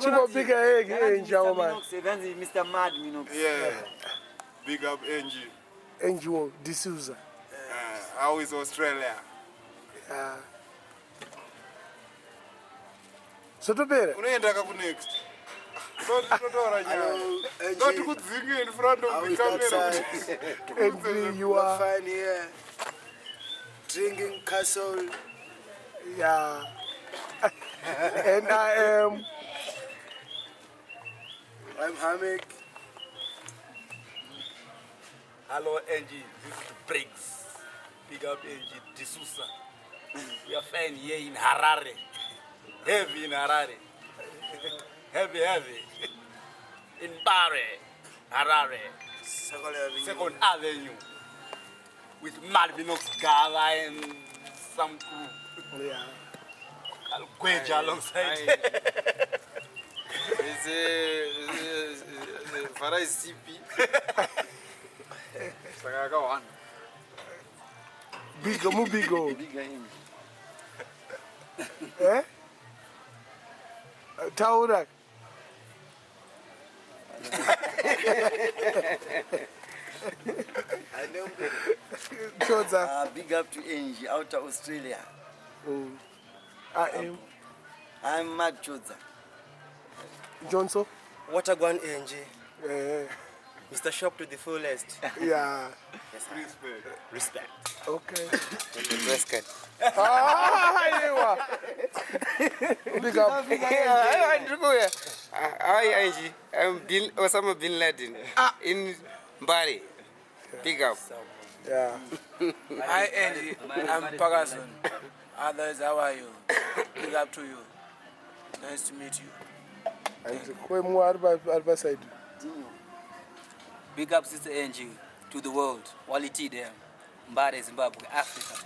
Chimbobika Angie avo mani. Mr. Mad Minox. Yeah. Big up Angie. Angie D'Souza. How is Australia? Yeah. Zotopera. Unoenda ka ku next. Tototora nyaya. Not kudzinge in front of the camera. Angie, you are fine here. Drinking castle. Yeah. And I am I'm Hamek. Hello Angie, this is Briggs. Big up Angie D'Souza. We are fine here in Harare. Heavy in Harare. Heavy, heavy. In Mbare, Harare. Second Avenue. Second Avenue. With Malvinox Gala and some crew. Yeah. Gweja alongside. It's a Farai CP. Saka akawanda. Bigo mubigo. Big Angie. Eh? Taura. Chodza. Big up to Angie out of Australia. I am I'm Mad Chodza. Johnson. Watergwan Angie. Eh. Mr. Shop to the fullest. Yeah. Respect. Respect. Okay. Dress code. Ah, yewa. Big up. Hi, Andrew. Hi, Angie. I'm Bin Osama Bin Laden in Mbare. Big up. Yeah. Hi Andy, I'm Pagason. Others, how are you? Big up to you. Nice to meet you. And kwemu ari pa side. Big up Sister Angie to the world. Quality there. Mbare, Zimbabwe, Africa.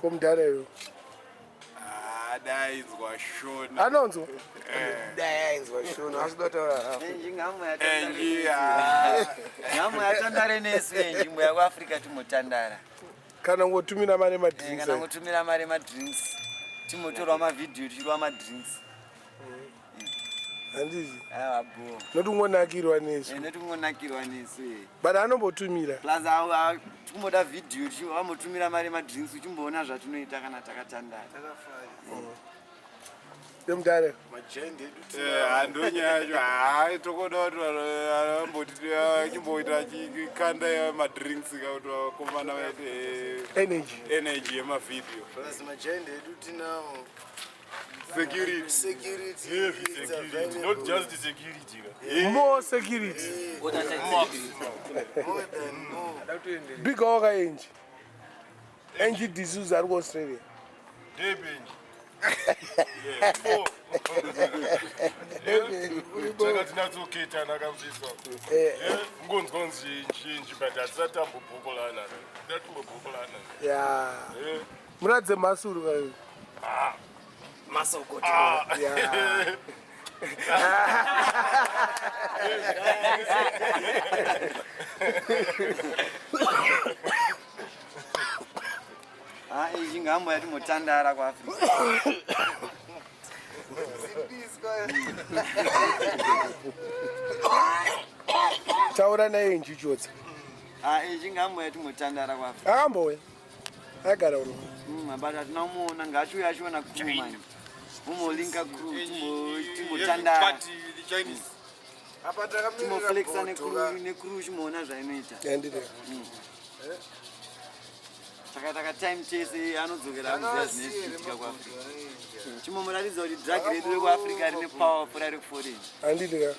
Komdara yo. Ah, dainzwa shona. Anonzwa. Dainzwa shona. Asikutotaura. Angie ngamwe yatandare. Angie. ah. Ngamwe yatandare nesu Angie mbuya kuAfrica timotandara. Kana ngotumira mari madrinks. Kana ngotumira mari madrinks. Timotorwa mavideo tichirwa madrinks. Handizvi. Aiwa bro. Noti ungonakirwa nesu. Noti ungonakirwa nesu. But anombotumira. Plus tikumboda video vambotumira mari madrinks uchimboona zvatinoita kana takatandara. Yemudare. Majende edu Handonyaya yacho hai tokoda kuti vamboti chimboita chikanda madrinks ka kuti vakomana vaite Energy. energy yemavhidhiyo. Plus majende edu tinawo. Security. Security. Heavy it's security, available. not just the security. More security. More than more. Big oga Angie. Angie D'Souza ari kuAustralia. Debenji. Takati natsoketana kamfiswa. Ngonzwa nzhinji but hatisati tambobhokolana. Tatimbobhokolana. Yeah. Muratidze mhasuru ka. Masoko. Yeah. Ah, Angie ngamwe yatimotandara kuAfrica. Taura naye Angie Chodza. Ah, Angie ngamwe yatimotandara kuAfrica. Akambouya. Agara uno. But hatina kumuona ngachiuya achiona crew manje. Mumbolinka crew timbotandara. Party with the Chinese. Apa takamirira Timboflexa bhodho ka. necrew chimboona zvainoita. Handiti. Saka taka time tese anodzokera kuziva Akasiye zvinoitika kuAfrica. remabhodho Chimbomuratidza kuti drug redu rekuAfrica rine power pfuura rekuforeign. Handiti ka.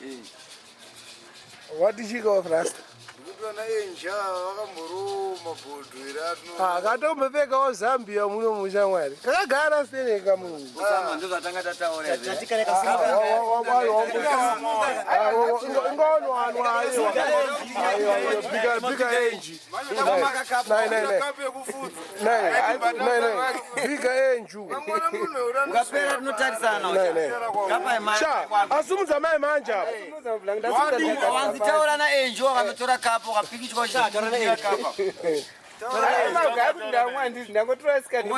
Wati chika of rasta. Ndikuti vana Angie ava vakamboroma bhodho here atino. Ah, katombopfekawo Zambia muno mushamwari. Kakagara seneka munhu. Osama ndozvatanga tataura izvi. Ingonwanwa aiwa. Aiwa, bika Angie. Nai nai nai. Kapu yekufudza. Nai nai nai. Bika Angie. Vamwana munhu uri Ukapera tinotarisana. Nai nai. Kapa imari. Sha, asumudza mai manje apa. Wanzitaura naAngie wakanotora kapo ukapikichwa uchitora kapa. Magaya kuti ndamwa handisi ndangotora sikati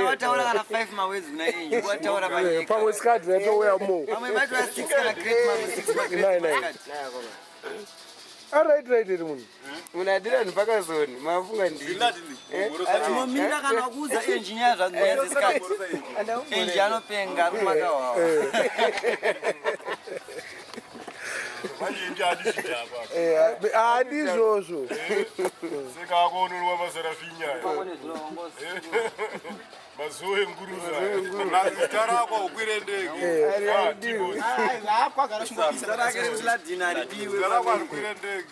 Wataura kana 5 mawedzi kuna Angie, wataura panyika. Pamwe sikati ratouya mo. Pamwe vacho 6 kana great mamwe 6 Nine, nine. magrade. Alright, right iri munhu. Munhu adira vanhu pakazoni mafunga ndii. Tinomira kana kuudza Angie nyaya zvadzinyaya dzesikati. Angie anopenga ari kumakawawa. Manje inji adizvidhakwa. Eh, haadi izvozvo. Seka akoononwa maserafinya. Mazuva enguruza. Zita rako ukwire ndege. Zita rake rekuladhini haridiwe. Zita rako harikwire ndege.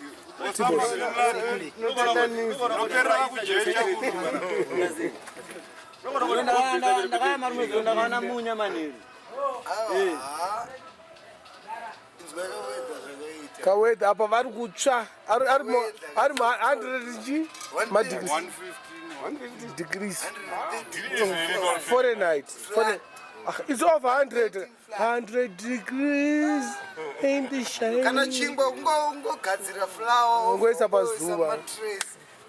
Osama bin Laden. Unoperera kujecha Ndakaya marume zuro ndakaona munya manheru. Kawedha apa vari kutsva. Ari ari ari ma 100 chi? Madegrees. 115. Degrees. Fahrenheit. Fahrenheit. Ah, it's over 100. 100 degrees in the shade. Kana chingwa ungogadzira flour. Ungoisa pazuva.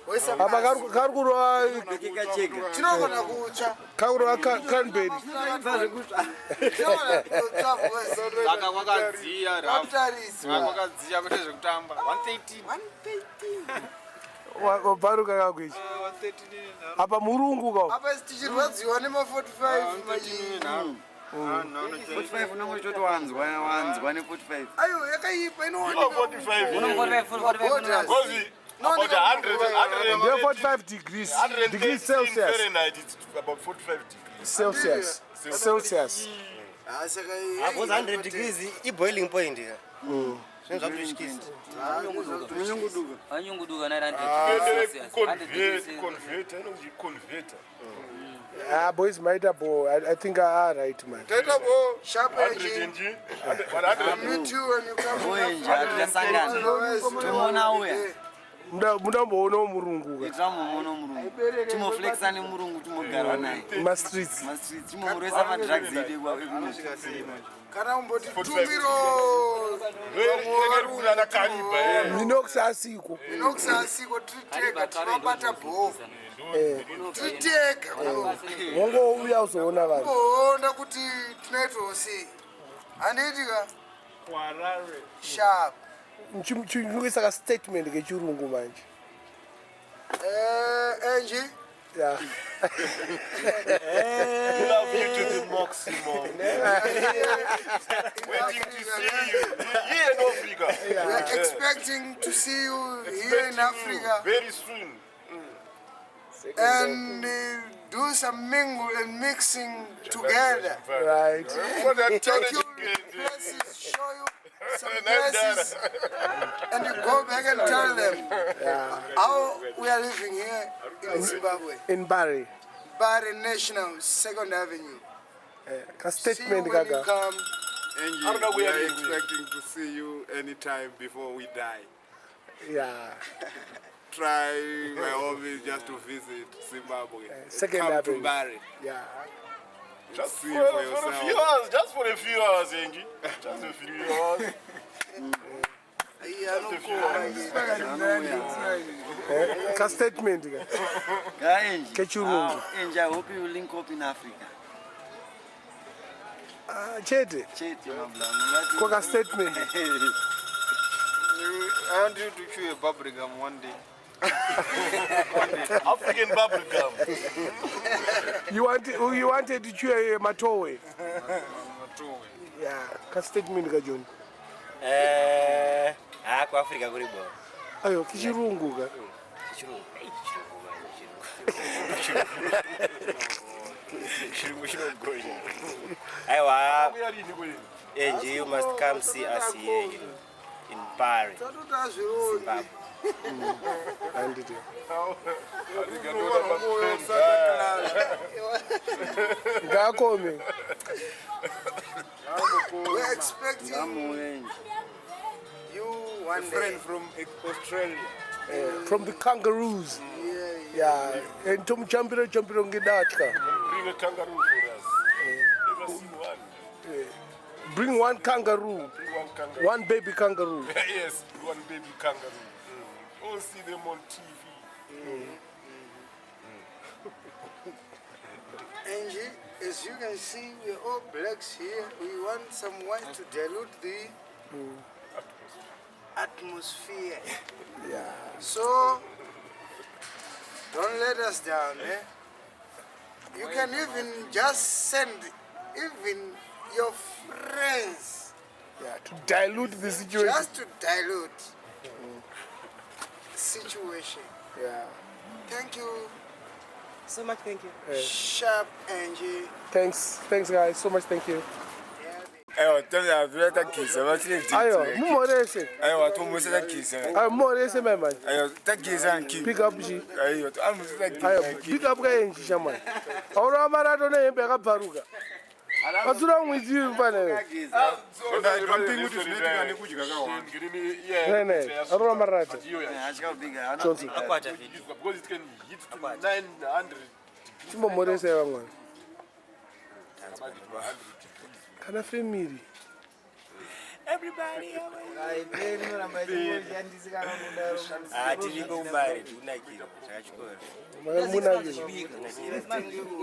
Woisa Apa kari kurova Chega chega. Tinogona kutsva. Kari kurova cranberry. Tinogona kutsva because Saka kwakadziya Ralph. Kwakutariswa. Saka kwakadziya kwete zvekutamba. 113. Wabvaruka kako ichi. Apa murungu ka. Apa tichirwadziwa nema 45 machi. 45 unonge uchitoti wanzwa wanzwa ne 45. Ayo yakaipa inooneka. 45. Uno 45 45. Because about 100, 100, Ndiyo 45 degrees. Degrees 113 Celsius. Fahrenheit, it's about 45 degrees. Celsius. Celsius. Ah, saka Because 100 degrees i-boiling point ya. Zvinhu zvakutotyisa. Anyunguduka na 100 Kuendere degrees Celsius. 100 degrees convert, converter, inonzi converter. Ah, boys maita bo. I think ah right man. Taita bo sharp 100 edge. and 100. Meet you when you come. Oenje hatisangana. Tomuona uya. Mundamboonawo murungu ka. Tiramuona murungu. Timoflexa nemurungu timogara naye. Mastreets. Mastreets timomuresa madrugs edu ekuno. Kana umboti tumiro. Kunana Kariba, eh. Minox asiko. Minox asiko tiri tega tinobata bho. Tiri tega. Wongouya uzoona vanhu. Kumboona kuti tinoitawo sei. Handiti ka? Sharp. Chingoisa ka statement kechirungu manje. Eh, Angie. Yeah. Love you to the maximum. Waiting to see you here in Africa. We are expecting to see you here in Expecting you Africa Very soon. and do some mingle and mixing together. Right. What a Take you challenge. places, show you some places, and you go back and tell them how we are living here in Zimbabwe. In Bari. Bari National, Second Avenue. Ka See you statement when you kaka. come. Angie, we are expecting to see you anytime before we die. Yeah. Try by all means just to visit Zimbabwe. Second Come to Avenue. Mbare. Yeah. Just See for, for for a yourself. few hours, just for a few hours, Angie. Just a few hours. Just a few hours. Eh, ka statement ka. Ga Angie. Kechirungu. Ah, Angie, I hope you link up in Africa. Ah, chete. Chete mablangu. Kwa ka statement. I want you to chew a bubble gum one day. African bubble gum. You wanted to chew a matowe. Matowe. Yeah, ka statement ka John. Eh, ah kuAfrica kuri bo. Ayo kichirungu ka. Chirungu. Ei, chirungu manje, chirungu. Chirungu chinogonya. Aiwa, Kuya rini kwenu? Angie, you must come see us here in Mbare, Zimbabwe. Handiti. Ngakome. We're expecting you one A day. friend from Australia. From the kangaroos. Yeah, Yeah. And tomuchambira chambira ngedatya. Bring a kangaroo for us. Never seen one. Bring one kangaroo. Bring one kangaroo. One baby kangaroo. Yes, one baby kangaroo. Mm. All see them on TV. Angie, as you can see, we're all blacks here. We want some white to dilute the atmosphere. Yeah. So don't let us down, eh? You can even just send even your friends. Yeah, to dilute the situation. Just to dilute situation. Yeah. Thank you. So much thank you. Yeah. Sharp Angie. Thanks. Thanks guys. So much thank you. Aiwa, tazvira tageza vachine Aiwa, mumhorese. Aiwa, tomose tageza. Aiwa, mumhorese mai mani. Aiwa, tageza nki. Pick up chi. Aiwa, amose tageza. Aiwa, pick up kaenji shamwari. Aurova marato nehembe yakabvaruka. Vatsura mwidzi mfana. Don't think kuti zvinoitika nekudya kakawanda. Ne ne, arova marato. Johnson. Because it can hit to 900. Chimbomhoresa vamwana. Kana family. Hatiriko kumbare tikunakirwa zvakachikora. Munakirwa.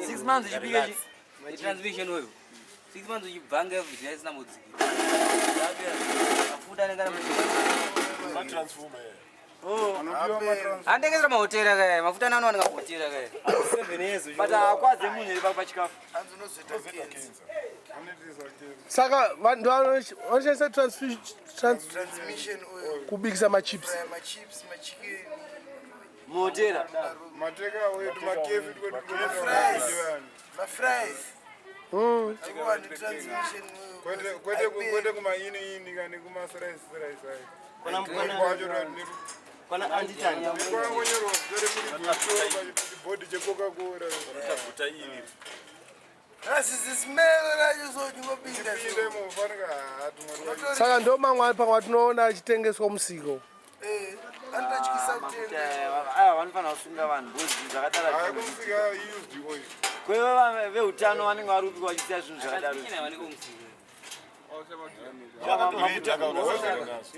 6 months uchibika transmission oil. 6 months uchibvanga vhidya isina mudzikira. Mafuta anenge ari Matransformer. Andengesera mahotera kaya, mafuta anano anenge mahotera kaya. 7 years But akwadze munhu iri pachikafu. Saka vanhu vanoshandisa Transmission oil. kubikisa machips. Fry my chips, my chicken. Muhotera. Mateka wetu makefi Fries. My fries. Akuwani transmission oil. Kwete kwete kumaini ini kana kumasrice rice ayo. Kwana anditani. Kwangonyorwa zita remuridzi pachibhodhi cheCoca-Cola. Guta ini. Asi zismell racho so chingopinda. Pinda imomo fanika hatumwa. Saka ndo mamwe pamwe atinoona achitengeswa musiko. Eh, anotatyisa kutenga. Aya vanofanira kusunga vanhu because zvakadaro. Hayi kumusika used oil. Kweva veutano vanenge vari kupikwa vachisiya zvinhu zvakadaro.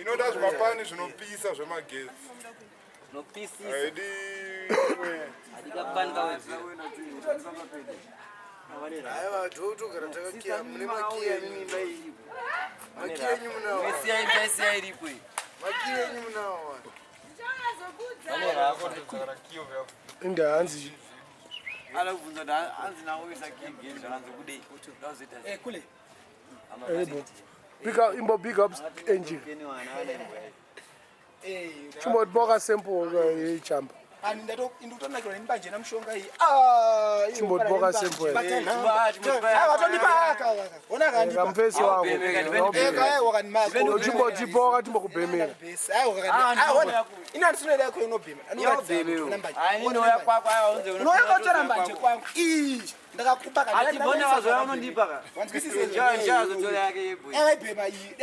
Inoda zvimapani zvinopisa zvemagetsi. Zvinopisisa. Haidi Aiwa, totogara takakiya mune makiya enyu. Makiya enyu munawo. Siya iripo iyi. Makiya enyu munawo. Inde hanzi Ada kubvunza kuti hanzi naoisa kigeni zvakanzi kudei. Ndakuzoita sei? Kule. Ebo. Big up, imbo big up engine. Chimbotiboka sample yechamba. Ani ndato indikutonakirwa nembanje namushonga iyi. Chimbotiboka sample. Vatondipa aka. Ona kandipa. Kamfesi wako. Chimbotiboka timbokubhemera. Aiwa ina ndisinoida yako inobhema. Unouya kotora mbanje kwangu. Ii ndakakupa Ati bona vazoya unondipa ka. Njazotora yake yebwe. Aibhema iyi.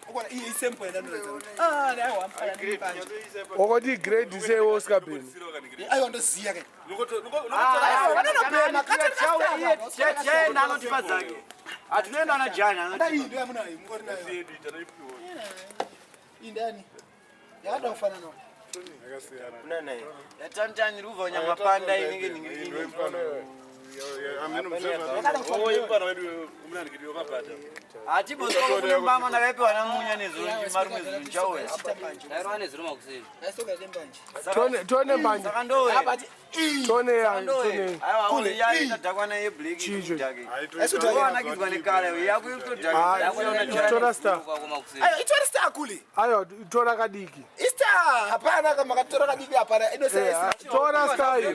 Ukona iyi isemple yandanoratidza. Ah, aiwa mfana mbanje. Wakati grade sei usikabhemi. Aiwa ndoziya ke. Chaenda anotipa dzake. Hatinoenda ana Jani Anda iyi ndo yamunayo mungori nayo. Iyi ndani? Yakada kufanana. Yatanitani ruva nyamapanda inenge ningirikini. Hatiboswa kune mbama ndakaipiwa namunya nezuro marume zuro ndichauya. Ndairwa nezuro makuseni. Tone mbanje. Saka ndowe. Tone ya tone. Aiwa yaitadhakwa yeblack Chicho. Wanakidzwa nekala yako Ah, tora star. Ayo itori star kule. Ayo tora kadiki. Istar hapana kama katora kadiki hapana. Eh, ah, tora star iyi.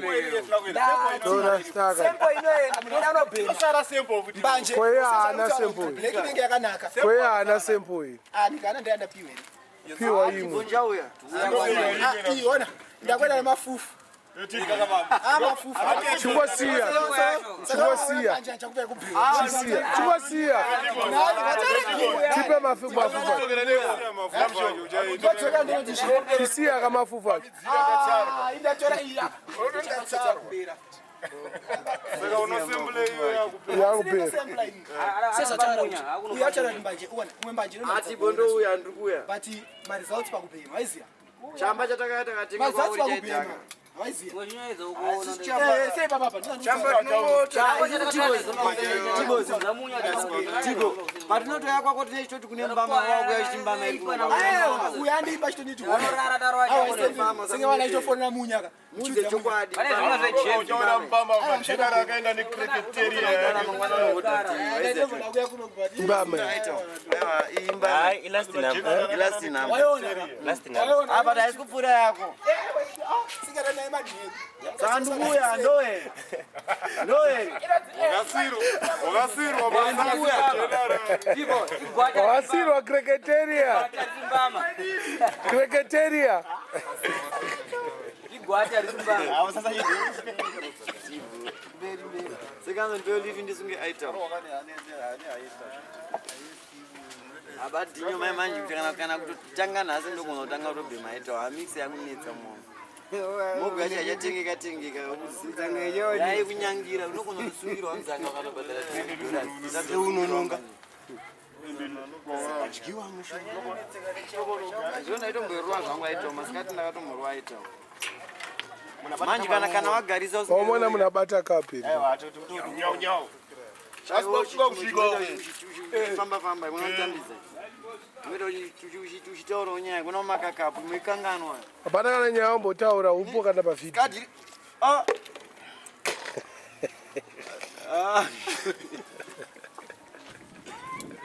Tora star. kadiki. Sempo inoenda munoda unobhema. Mbanje. Kweye haana sempo iyi. Black inenge yakanaka. Kweye haana semple iyi. Ah, ndikana ndaenda piwe. Piwa imwe. Ah, iyi ona. Ndakwenda nemafufu. Ah, mafufu. Chingosiya. Chingosiya. Chisiya. Chingosiya. Tipe mafufu mafufu. Chisiya kamafufu acho. Ah, indatora iyi apa. Saka unosembule iyo yakupera. Yakupera. Uyu achara mbanje, uwana, umwe mbanje Ati bondo uya ndiri kuuya. But ma results pakubhema, waiziya? Chamba chatakaya takatenga Maresults kwauri pakubhema. chaidhaka. Tigo, patinotoya kwako tine chitoti kune mbama wakuya chiti mbama uyandipa chitoniti senge vana ichofonera munyaka Muudze chokwadi. Uchaona mbama majenera akaenda nekreketeria Mbama. Hayi, ilast number. Ilast number. Waiona. Last number. Apa haisi kupfuura yako. Saka ndikuuya ndoe. Ndoe. Wakasirwa Wasirwa kreketeria. Kreketeria. Igwata riri mbama. Avo sasa Sekanzo ndiyo livi ndisunge item. Abadinyo mai manje kuti kana kana kutotanga nhasi ndogona kutanga kutobhema item. Hamix yakunetsa momo. Mogo yacho yachatengeka tengeka. Dai kunyangira unogona kusungirwa mudzanga ukatobhadhara $20. Unononga. Adyiwa mushonga. Zvona itomborwa zvangu item masikati ndakatomborwa item. Manje kana kana wagarisa Wamona munhu abata kapi. Famba famba unotambidza. Unoita uchitaurawo nyaya kuna makakapu muikanganwa. Hapana kana nyaya wambotaura upo kana pavhidhiyo. Kadi. Ah. Ah.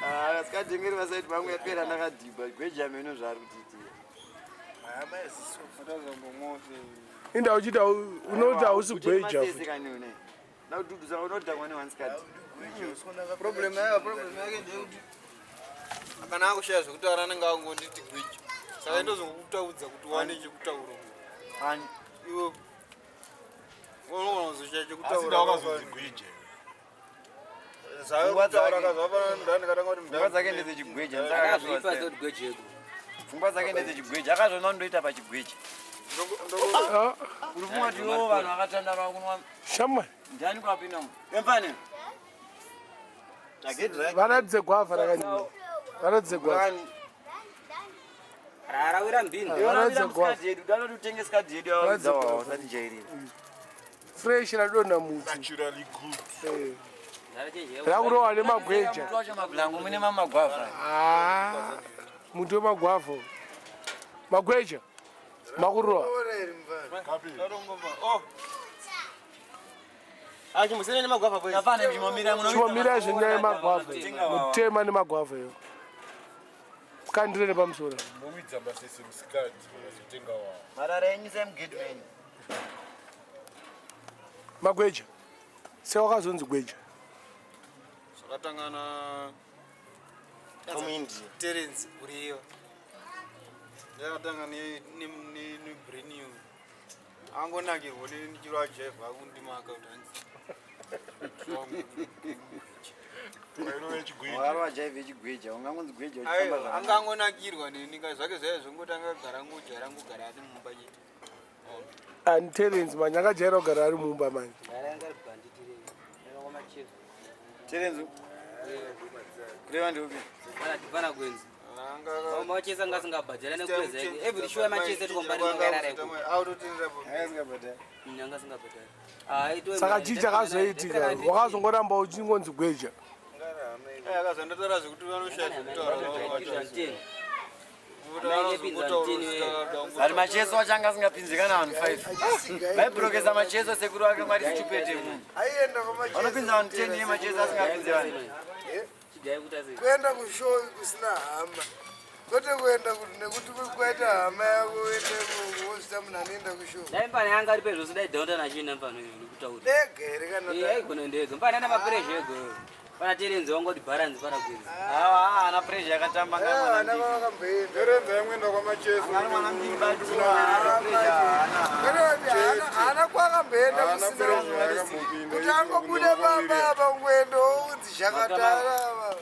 Ah, sikadengeri vasaiti vangu yapera ndakadhibha gweja meno zvaari kutiitira. Inda uchiti unoti hausi gweja futi. Ndakudhudhusa unodhakwa newansikati. Problem yayo, problem yake ndeyekuti kana akushaya zvekutaura anenge akungonditi gwiji. Saka indozongokutaudza kuti uwane chekutaura. Ani? Iwe unogona kuzoshaya Asi chekutaura. ndawakazonzi gwije. Zvakutaura kazvafanana mudhani katanga kuti Pfungwa dzake ndedzechigweja. Akazvipa zoti gwejeko. Pfungwa dzake ndedzechigweja. Akazviona kundoita pachigweja. Uri funga kuti iwo vanhu vakatandara kunwa. Shamwari. Ndiani kwapinda umu? Emfane. Varatidze gwavha rakanyanya. Varatidze gwavha. Rarawira mbini. Varatidze gwavha. yedu dano kuti sikadhi yedu Varatidze yawaidza gwavha. usatijairira. Fresh radonha muti. Naturally good. Rakurohwa nemagweja. Muti wacho mablango mune mamagwavha. Ah, muti wemagwavha. Magweja. Makurohwa. Chimomira zvenyaya yemagwavha. Mutema nemagwavha iyo. Kandire nepamusoro. Mowidza masese musikati unozotenga wawo. Marara enyu semugateman. Magweja. Sewakazonzi gweja. Zvakatanga na Community. Terence Uriyo. Ndakatanga nebrain iyo. Angonakirwa nechiro ajaivha akundimaka kuti hanzi. Wakarova jaivhi yechigweja. Ungangonzi gweja uchifamba Aiwa, zvakanaka. anga angonakirwa neni ka zvake zvaiva zvongotanga kugara ngojaira ngogara ari mumba chete. And Terence manje akajaira kugara ari mumba manje. Terence. Kureva ndiupi? Pana gwenzi. Machesa anga asingabhadhara nekuweza yake. Every show yamachesa tikombari makarara iko. Anga asingabhadhari. Ah, ito Saka chii chakazoitika? Wakazongoramba uchingonzi gweja. Akazondotaura zvekuti vanoshaya zvekutaura. Ari macheso acho anga asingapinzi kana vanhu 5. Vaibrokesa macheso sekuru vake mwari sichupete munhu. Aienda kwamacheso. Vanopinza vanhu 10 iye macheso asingapinzi vanhu. Kuenda kushow kusina hama. Kwete kuenda kuti nekuti kwaita hama yako uende wozvita munhu anoenda kushow. Dai mpana yanga ari pezvose dai dhaunda nachina mpano iyo ndikutaura. Ndega here kana Eh, aigona ndega. Mpana ana mapressure ego. Pana Terence wangoti balance pana gwenzi. Awa haana pressure yakatamba Vana vakamboenda. Terence aimwenda kwamacheso. Haana kwakamboenda kusina kuti angobude pamba apa ngwendo unzi zvakatara apa.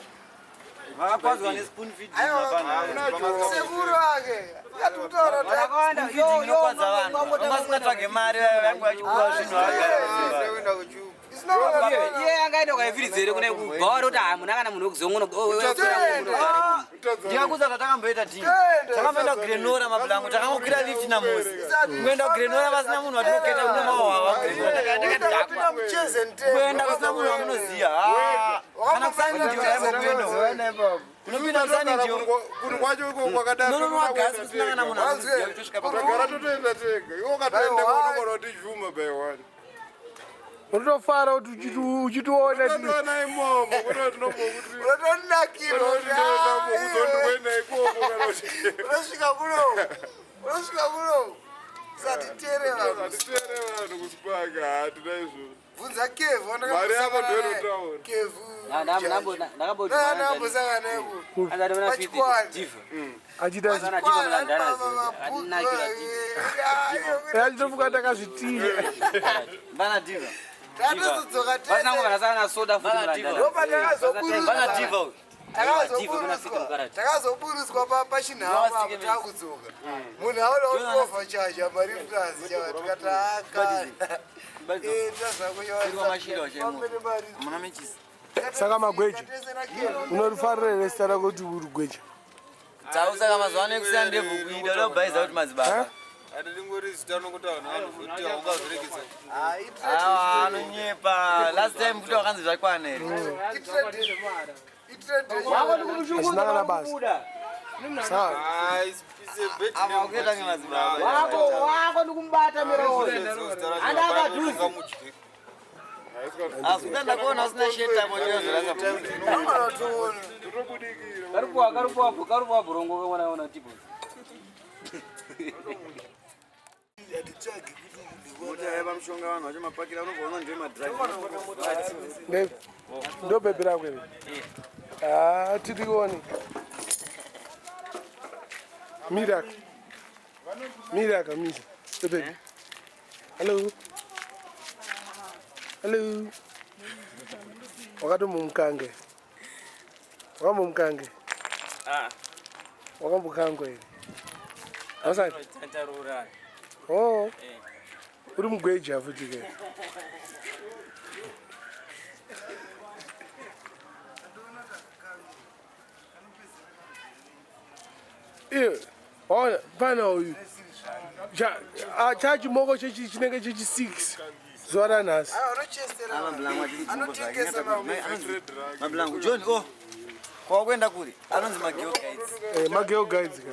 Vakakwadzwa nespoon feeding mapana. Sekuru ake akatutaura Spoon feeding inokwadza vanhu. Vanga vasingatsvage mari vangu vachipuwa zvinhu vagara. Iye angaenda kwaivhiridza here kune kubhawa roti hamuna kana munhu wekuzongono. Ndikakuudza zvatakamboita team. Takamboenda kuGrenora mablango, takangokwira lift naMosi. Kuenda kuGrenora vasina munhu watinoketa kune mawawa kuGrenora takadhakwa. Kuenda kusina munhu wamunoziva. Ah, kana kusani ndiyo yaimbokuenda. Unopinda kusani ndiyo. Kunhu kwacho iko kwakadaro. Unonwa gasi kusina kana munhu anoziva kutosvika pa. Tagara totoenda tega. Iwe ukatoenda unogona kuti juma by one. Unotofara kuti uchitiona Unotoona imomo kuti tinombokuti. Unotonakirwa kuti, Kuenda ikoko kana kuti. Unosvika kuno. Unosvika kuno. Usatitere vanhu. Usatitere vanhu kusipaka hatina izvozvo. Bvunza Kevu Mari yako ndoinotaura. Kevu. Ndakambosangana naye ku. Achiita achitofuka takazvitinya. Bana diva. Tatozodzoka Takazoburuswa pachinhamo apo takudzoka. Munhu aona kuti overcharge mari plus tikati akana. Saka magweja unorifarira here zita rako kuti uri gweja? Tau saka mazuva ano ekusiya ndebvu kuida uda kubhaiza kuti madzibaba. Atingori zita nokuti vanhu vanozoti haungazoregedza. Awa anonyepa. Last time kuti wakanzi zvakwana here. Hazvina kana basa. Sawa. Apa kuita kunge madzibaba. Wako wako ndikumubata miromo. Andakadhuze. Asi kuda ndakuona usina sheti apo ndinozorasa. Karupuwa karupuwa karupuwa bhurongo wena wena tipo. Mota yaiva mushonga vanhu vacho mapakira unobva ndiwe madrug. Ndo bhebhi rako iri. Ah, tiri kuone. Mira. Mira kamisa. Ndo bhebhi. Hello. Hello. Wakatomumukange. Wakambomukange. Ah. Wakambokangwa here? Hausati? Tarura. Oh. Uri mugweja futi ke. Iye, ona pana uyu. Chachimoko chechi chinenge chechi 6 zuva ranhasi. Mablango John oh. Kwakuenda kuri anonzi mageo guides. Eh, mageo guides ka.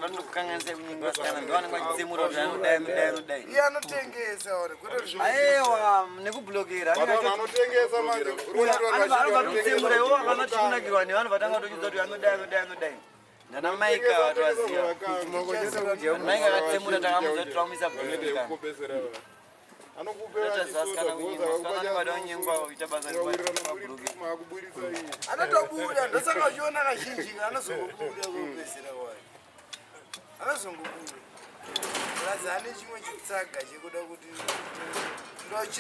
Vanokukanganisa kunyenga vasikana ndovanenge vachitsemura kuti anodai anodai anodai. Iye anotengesa ore kwete Aiwa nekublokera. Anotengesa manje. Anobva kutsemura iwo akana chikunakirwa nevanhu vatanga kutochiudza kuti anodai anodai anodai. Ndana Maika vatovaziva. Maika akatsemura takamuudza kuti twamuisa blokera. Anotobuda ndosaka uchiona kazhinji anozongobuda kupedzisira kwayo. Anozongobuda. Plus ane chimwe chitsaga chekuda kuti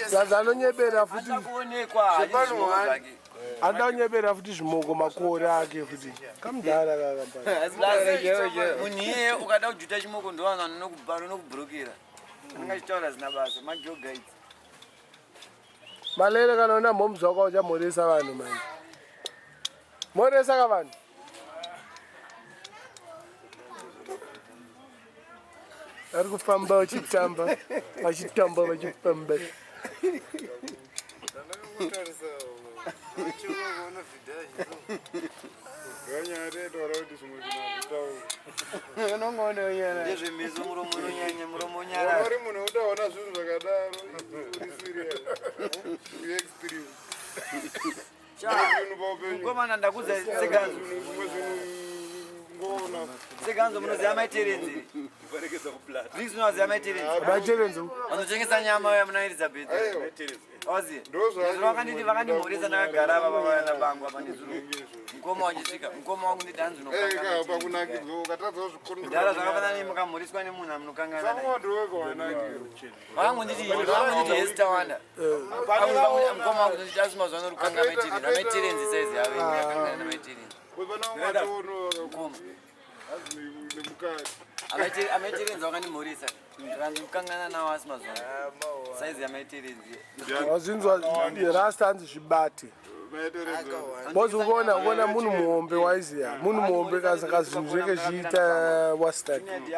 Zaza anonyebera futi. Kuonekwa Zvepano wani. Anoda kunyebera futi zvimoko makore ake futi. Kamudhara kakambara. Munhu iyeye ukada kujuta chimoko ndovanhu vanonokubhurukira. Anenge achitaura zina basa mageo guides. Malele kana una mhoms wako uchamhoresa vanhu manje. Mhoresa ka vanhu. Vari kufamba vachitamba, vachitamba vachifamba. Ndezvemizo muromo unonyanya muromo unyarara. Uri munhu utaona zvinhu zvakadaro uri serious. Uri extreme. Mukomana ndakudza seganzo. Seganzo munoziva maiterenzi. Drinks munoziva maiterenzi. Maiterenzi. Vanotengesa nyama ya muna Elizabeth. Waziva. Nezuro vakanditi vakandimhoresa ndakagara apa baba nabangu apa nezuro. Mukoma wachisvika, mukoma wangu nditi hanzi unokangana. Pakunakidzwa ukatadza kuzvikondora. Dhara zvakafanana nemukamhoreswa nemunhu amunokangana naye. Vakangonditi Vakangonditi hesi tawanda. Mukoma wangu nditi asi mazuva ano rukanga maiterenzi. Amaiterenzi size yavo yakangana namaiterenzi. Amaiterenzi vakandimhoresa. Ndikangana nawo asi mazuva ano. Size yamaiterenzi. Wazinzwa rasta hanzi zvibate. Bozi ukaona ukaona munhu muhombe waiziya munhu muhombe kasaka zvinhu zveke zviita wastart. Anenge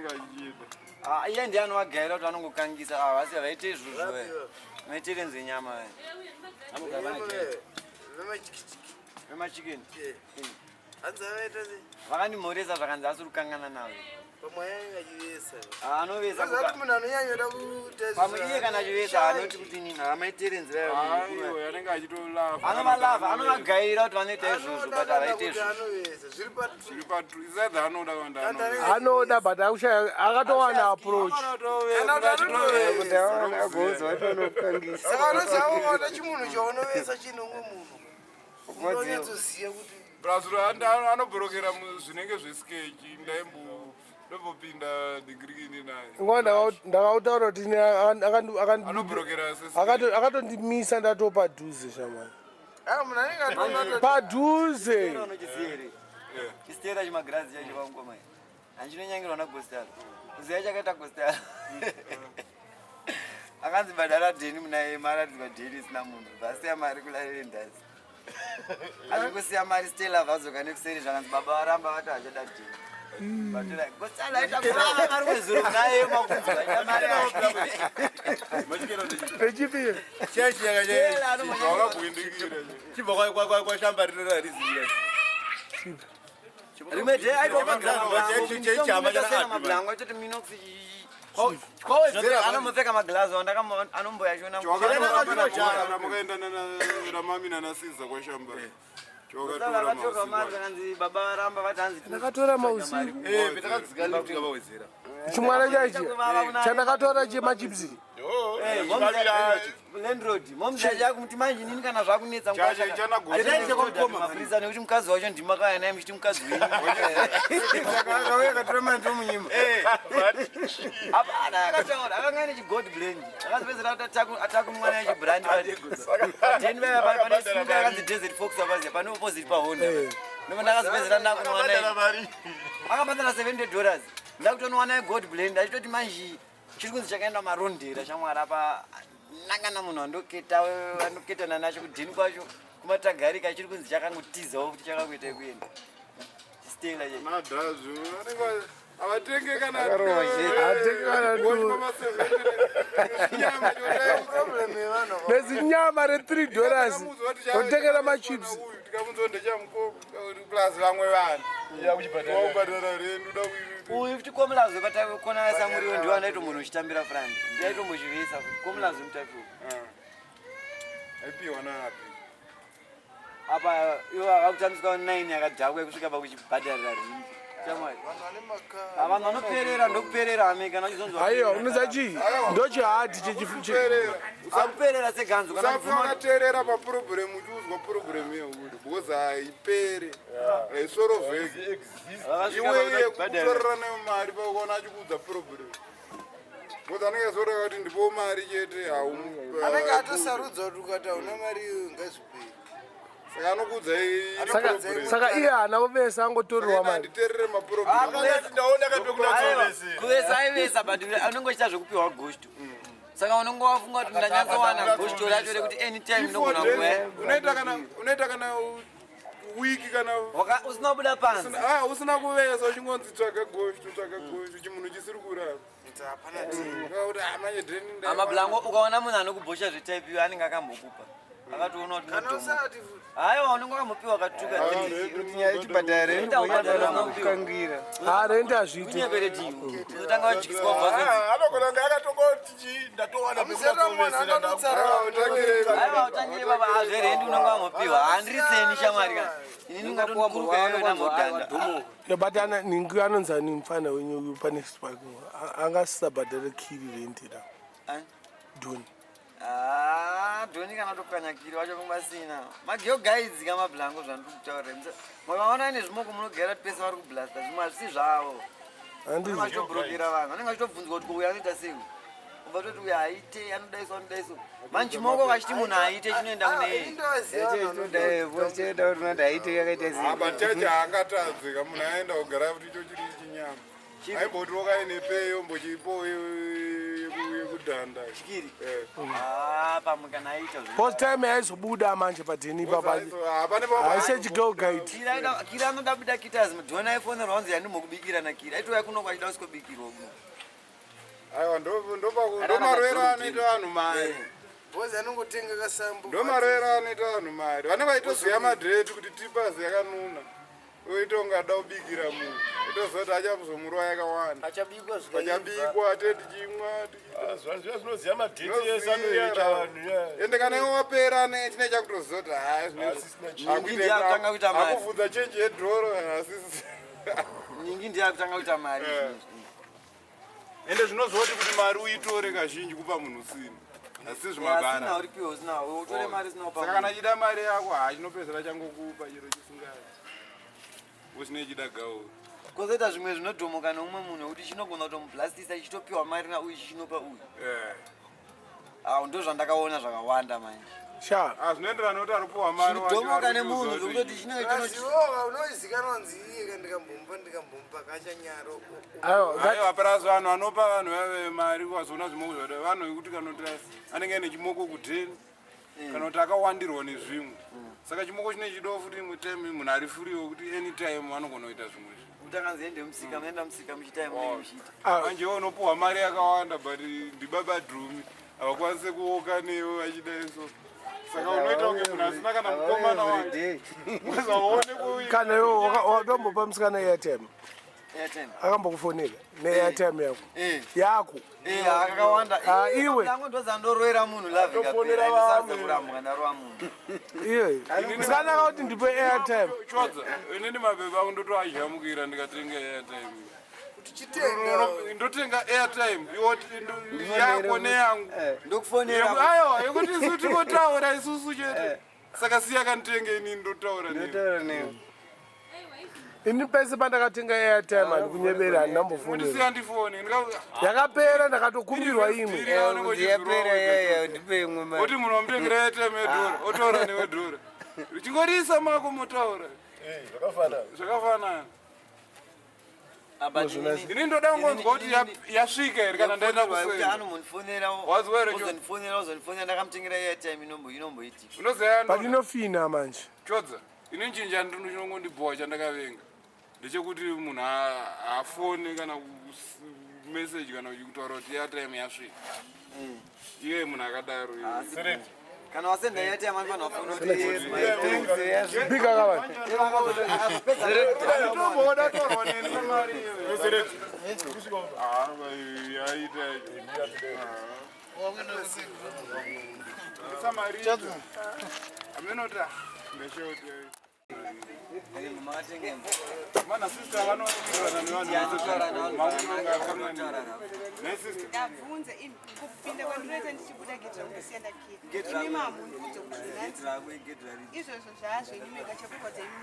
achiita. Ah, iye ndiye anovagaira kuti vanongokangisa ava vasi vaite izvozvo ve vaite renze nyama ve vemachikeni vakandimhoresa zvakanzi asiri kukangana navo. Ah, anovesa munhu anonyanyoda kuita pamwe iye kana achivesa anoti kuti nini hamaitire nzira Aiwa, anenge achitolava. Anovalava, anovagaira kuti vanoita izvozvo but havaite izvozvo. Zviri patru is either anoda kana kuti anoda. Anoda but akushaya akatowana approach. Saka unoziva ukaona chimunhu chaunovesa chine umwe munhu, unonyatsoziva kuti Plus anobhorokera zvinenge zveskechi ndaimbo ndombopinda dhigirikini naye. Nguva ndakautaura kuti Anobhorokera se akatondimisa ndatoo padhuze shamani. Ah, munhu anenge atoona. Padhuze. Unochiziva here chisitera chimagirazi chacho pangoma handinonyangirwa nagostaro kuziva chakaita gostaro akanzi bhadhara dheni muna ema aratidzwa dheni isina munhu vasiya mari kularendasi azvikusiya mari stela vadzoka nekuseri zvakanzi baba varamba vati hachada dheni. Gostaro aita kurava mari kwezuro muna ema kunzwa aita mari. Rechipi? Chibva kwashamba rino rariziya. Rimwe dhei aitomaglasi achoti minox anombopfeka maglazi anomboyachiona. Makaenda ramami nanasiza kwashamba. Vakatorwa mari vakanzi baba varamba vati hanzi Ndakatora mausiku. Petakadzika lift kavawedzera. Chimwana chaichi chandakatora chemachipsi. Landlord momzi manje inini kana zvakunetsa Chacho chana mapurisa nekuti mukadzi wacho ndimakauya naye muchiti mukadzi wenyu. Akauya akatora mari tomunyima. Hapana akataura akanga ane chigold blend akazopedzera atakumwa naye chibrand padeni vaya pane simuka akanzi Desert Fox apaziya pane opposite paHonda ndopa ndakazopedzera ndakunwa naye akabhadhara $70 ndakutonwa naye gold blend achitoti manje chiri kunzi chakaenda marondera shamwari apa nangana munhu andoketa andoketana nacho kudheni kwacho kumatagarika chiri kunzi chakangotizawo kuti chakakuita kuenda chistela. Madhazvo anenge avatenge kana Hatenge kana tu. Nezinyama re$3 otengera machips. Tikamunzwa ndechamukoko plus vamwe vanhu wakubhadhara rent uda. Uyu futi komulazo patakonasa muriwo ndiwo anaito munhu uchitambira frandi ndiaitombochivesa futi komulazo mutafi. Aipiwa naapi? Apa iwo akakutambiswa 9 yakadhakwa yekusvika pakuchibhadharira rindi shamwari. Vanhu vanoperera ndokuperera ame kana uchizonzwa. Aiwa, unoziva chii ndochihadhi. Akuperera seganzo kana Usafa kubvuma. wakateerera paproblem uchiudzwa problem yekuti because haipere, haisorovheki. Vakasvika Iwe iye pakubhadhara. kutorera nayo mari paukaona achikuudza problem because anenge azoreva kuti ndipo mari chete. Anenge atosarudza kuti ukati hauna mari iyoyo ngazviperi. Saka anokuudza. Saka iye haana kuvesa angotorerwa mari. Anditerere maproblem. Kuvesa aivesa but unenge uchiita zvekupiwa goshto saka unenge wafunga kuti ndanyatsowana goshto racho rekuti anytime ndogona kuya. Unoita kana wiki kana usina kubuda panze. Ah, usina kuvesa uchingonzi tsvaga goshto, tsvaga goshto, chimunhu chisiri kurapa kuti manje dheni. Amablango ukaona munhu anokubhosha zvetype iyo anenge akambokupa akatoona kuti Kana unotomuka. usati futi. Haiwa, unenge wakambopiwa akatuka. Kuti nyaya yechibhadhara inokangira. Ha, renti hazviiti. Unyepere timu unotanga wadyiswa bva. Anogona kunge akatongoti chii ndatowana. Aiwa, utangire baba azverendi unenge wambopiwa handiriseni shamwari kana inini ungatonikuruka iwewe namhodhanda. But ana ningi anonzi ani mufana wenyu uyu panext park angasisabhadhare kiri renti ra Doni. Ah, Dhoni kana tokanyakiri wacho kungasina mageo guides kamablango zvandiri kutaura makaona ine zvimoko munogara kuti pese vari kublasta zvimwe hazvisi zvavo. Handizvo. Vachitobrokera vanhu vanenge vachitobvunzwa kuti uyu anoita sei ubva toti uyu haite anodaiso anodaiso manje chimoko vachiti munhu haite chinoenda kune. Cheda kuti unoti haite yakaita sei. Apa chacho haangatadze munhu aenda kugara kuti icho chiri chinyama aimboti wakaine peyo mbochipo. Yekudhanda. Chikiri. Ah, pamwe kana aita zve. Post time yaizobuda manje padheni ipapa. Hapane pa- Haise chigirl guide. Kira aida- Kira anoda buda kitas mudhona aifonerwa hanzi yandimokubikira nakira aitouya kuno kwachida kusikobikirwa kuno. Aiwa ndomarwero anoita vanhu mari. Boys anongotenga kasambo. Ndomarwero anoita vanhu mari. Vanenge vaitoziya madheti kuti tipazi yakanuna. Oita kunge ada kubikira munhu. Otoziva kuti achazomurova yakawanda. Pachabikwa Pachabikwa te tichimwa Zviya zvinoziya madheti ese anoita vanhu yeah. Ende kana iwe wapera ane chine chakutoziva kuti haa Nyingi ndiye akutanga kuita mari. akuvhunza chenji yedhoro asisi. Nyingi ndiye akutanga kuita mari. Ende zvinozoti kuti mari uitore kazhinji kupa munhu usina. Asi Asina zvimabara. uripiwe usina utore mari usina upa. Saka kana achida mari yako haa chinopedzera changokupa chero chisingazi. Usine chida gauri. Kozoita zvimwe zvinodhomoka neumwe munhu wekuti chinogona kutomublastisa chichitopiwa mari nauyu chichinopa uyu. Awo ndo zvandakaona zvakawanda manje. Sha. Ah zvinoenderana nekuti ari kupiwa mari wacho Chinodhomoka ari nemunhu kuchiudzwa zvekutoti kuti- chinenge chino Aziwoka unozikanwa nziye ka ndikambomba ndikambomba kachanyaro. Aiwa plus vanhu vanopa vanhu vave mari wazoona zvimoko zvada vanhu vekuti kana kuti anenge aine chimoko kudheni kana kuti akawandirwa nezvimwe saka chimoko chine chido futi imwe time munhu ari free wekuti anytime anogona kuita zvimwe zvinhu kuti akanzi ende musika munoenda musika muchiita munenge muchiita. manje iwe unopuhwa mari yakawanda but ndibaba dhumi havakwanise kuoka newe vachidai so saka unoita kunge munhu asina kana mukomana wake uzaone Kana iwe wakambopa musikana airtime. Airtime. Akambokufonera neairtime yako. Eh. Yako. Eh, akawanda. Ah, iwe. Tangu ndozandorwera munhu love Tofonera ikapera. Ndisarudza vamwe. kurambwa ndarova munhu. Iwe. Musikana akauti ndipe airtime. chodza inini mabebe angu ndotoazhamukira ndikatenga airtime ndotenga airtime yako neyangu Ndokufonera. Aiwa yekuti isu tikotaura isusu chete saka siya kanditenge inini ndotaura newe Ini pese pandakatenga airtime handikunyebera handinambofonera. ndisiya ndifone Yakapera ndakatokumbirwa imwe. ndipe imwe mari oti munhu wamutengera airtime yedhora otaura newe dhora chingorisa mako motaura Zvakafanana. zvakafanana ini ndoda kungonzwa kuti yasvika here kana ndaenda kuseni Anombondifonera. Wazwa here cho- Ozondifonera ozondifonera ndakamutengera airtime inombo inomboitika. unoziva But inofina manje. chodza ini chinja chinongondibhowa chandakavenga ndechekuti munhu haafoni kana message kana kutaura kuti airtime yasvika iye munhu akadaro iye. Kana wasenda airtime anofanira kufona kuti Bika kavani. Nditomboda torwa neni pamari iyoyo. Ah, yaita Samari. Amenota. Ndeshoti. Mana sister vanowirirana nevanhu vese. Ndabvunza imi kupinda kwandinoita ndichibuda gedhi rangu ndosiya Gedhi ndakiya. rako. Imi mamundiudze kuti zvinanzi. Izvozvo zvaazvenyu mega chekurwadza imi.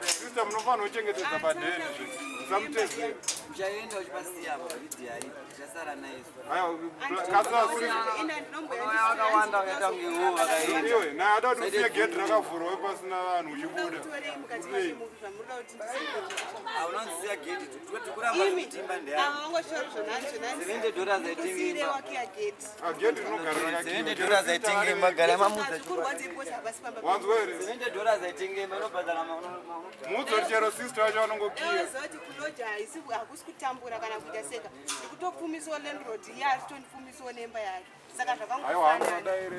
Sister munofanira kuchengetedza padheni zve. Musamutezere. Uchaenda uchipasiya apa pavidhi aripo tichasara naye. Aiwa, kasira Vakawanda vakaita kunge ivo vakaenda. Iwe, na ada kuti usiye gedhi rakavhurwa pasina vanhu uchibuda. Torei mukati machimupi zvamunoda kuti ndisiye. Unonzisiya gedhi tikuramba Imi kuti imba ndeyako. ava vangoshora zvonani zvonani. Seven dollars aitenga Kusiyire imba. wakiya gedhi. Ah, gedhi rinogara rakakiwa. Seven dollars aitenga imba gara mamudza. Hazvikurwadzi because hapasi pamba. Wanzwa here? Seven dollars aitenga imba inobhadhara Muudze kuti chero sister wacho vanongokiya. Unoziva kuti kuloja haisi hakusi kutambura kana kuita seka. Ndikutopfumisiwa landlord iye achitondipfumisiwa nemba yake. Saka Aiwa, zvakangofanana. hamunodaire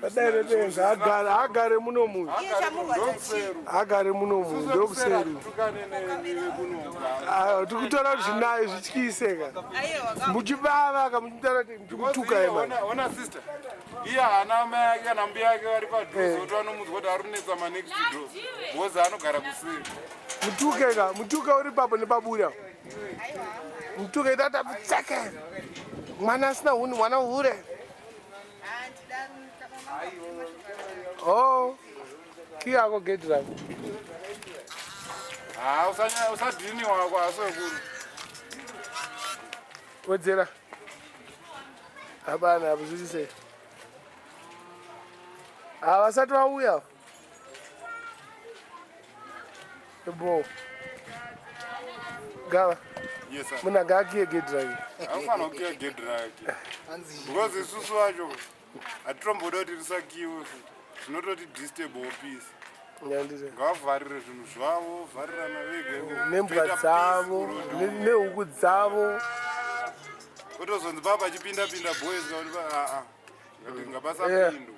Vadaire benzi agare agare muno munhu. Iye chamurwadza chii? Agare muno munhu ndokuseri. Ah, tikutora kuti zvinayo zvityise ka. Aiwa ka. Muchivava ka muchitaura kuti ndikutuka imani. Ona sister. Iye haana mai ake kana mbuya yake vari padhuze kuti vanomudzwa kuti ari kunetsa manext door. Because anogara kuseri. Mutuke ka, mutuke uri papo nepabuda. Mutuke tata tseke. Mwana asina huni, mwana hure. Oh. Kiyako gedhi rako. Ah, usadhini wako asekuru. Wedzera. Hapana, hapo zviri sei. Havasati vauya. Bo. Gava. Yes, sir. Munhu anga akiye gedhi rake. Anofanira kukiya gedhi rake. Because isusu vacho hatitomboda kuti risakiwe futi. Zvinototi disturb peace. Nyandire. Ngavavharire zvinhu zvavo, vharirana vega ikoko. Nembwa Toita peace dzavo, kuroad. nehuku dzavo. Kutozonzi baba achipinda pinda boys kakuti aa ngati ngapasapindwa.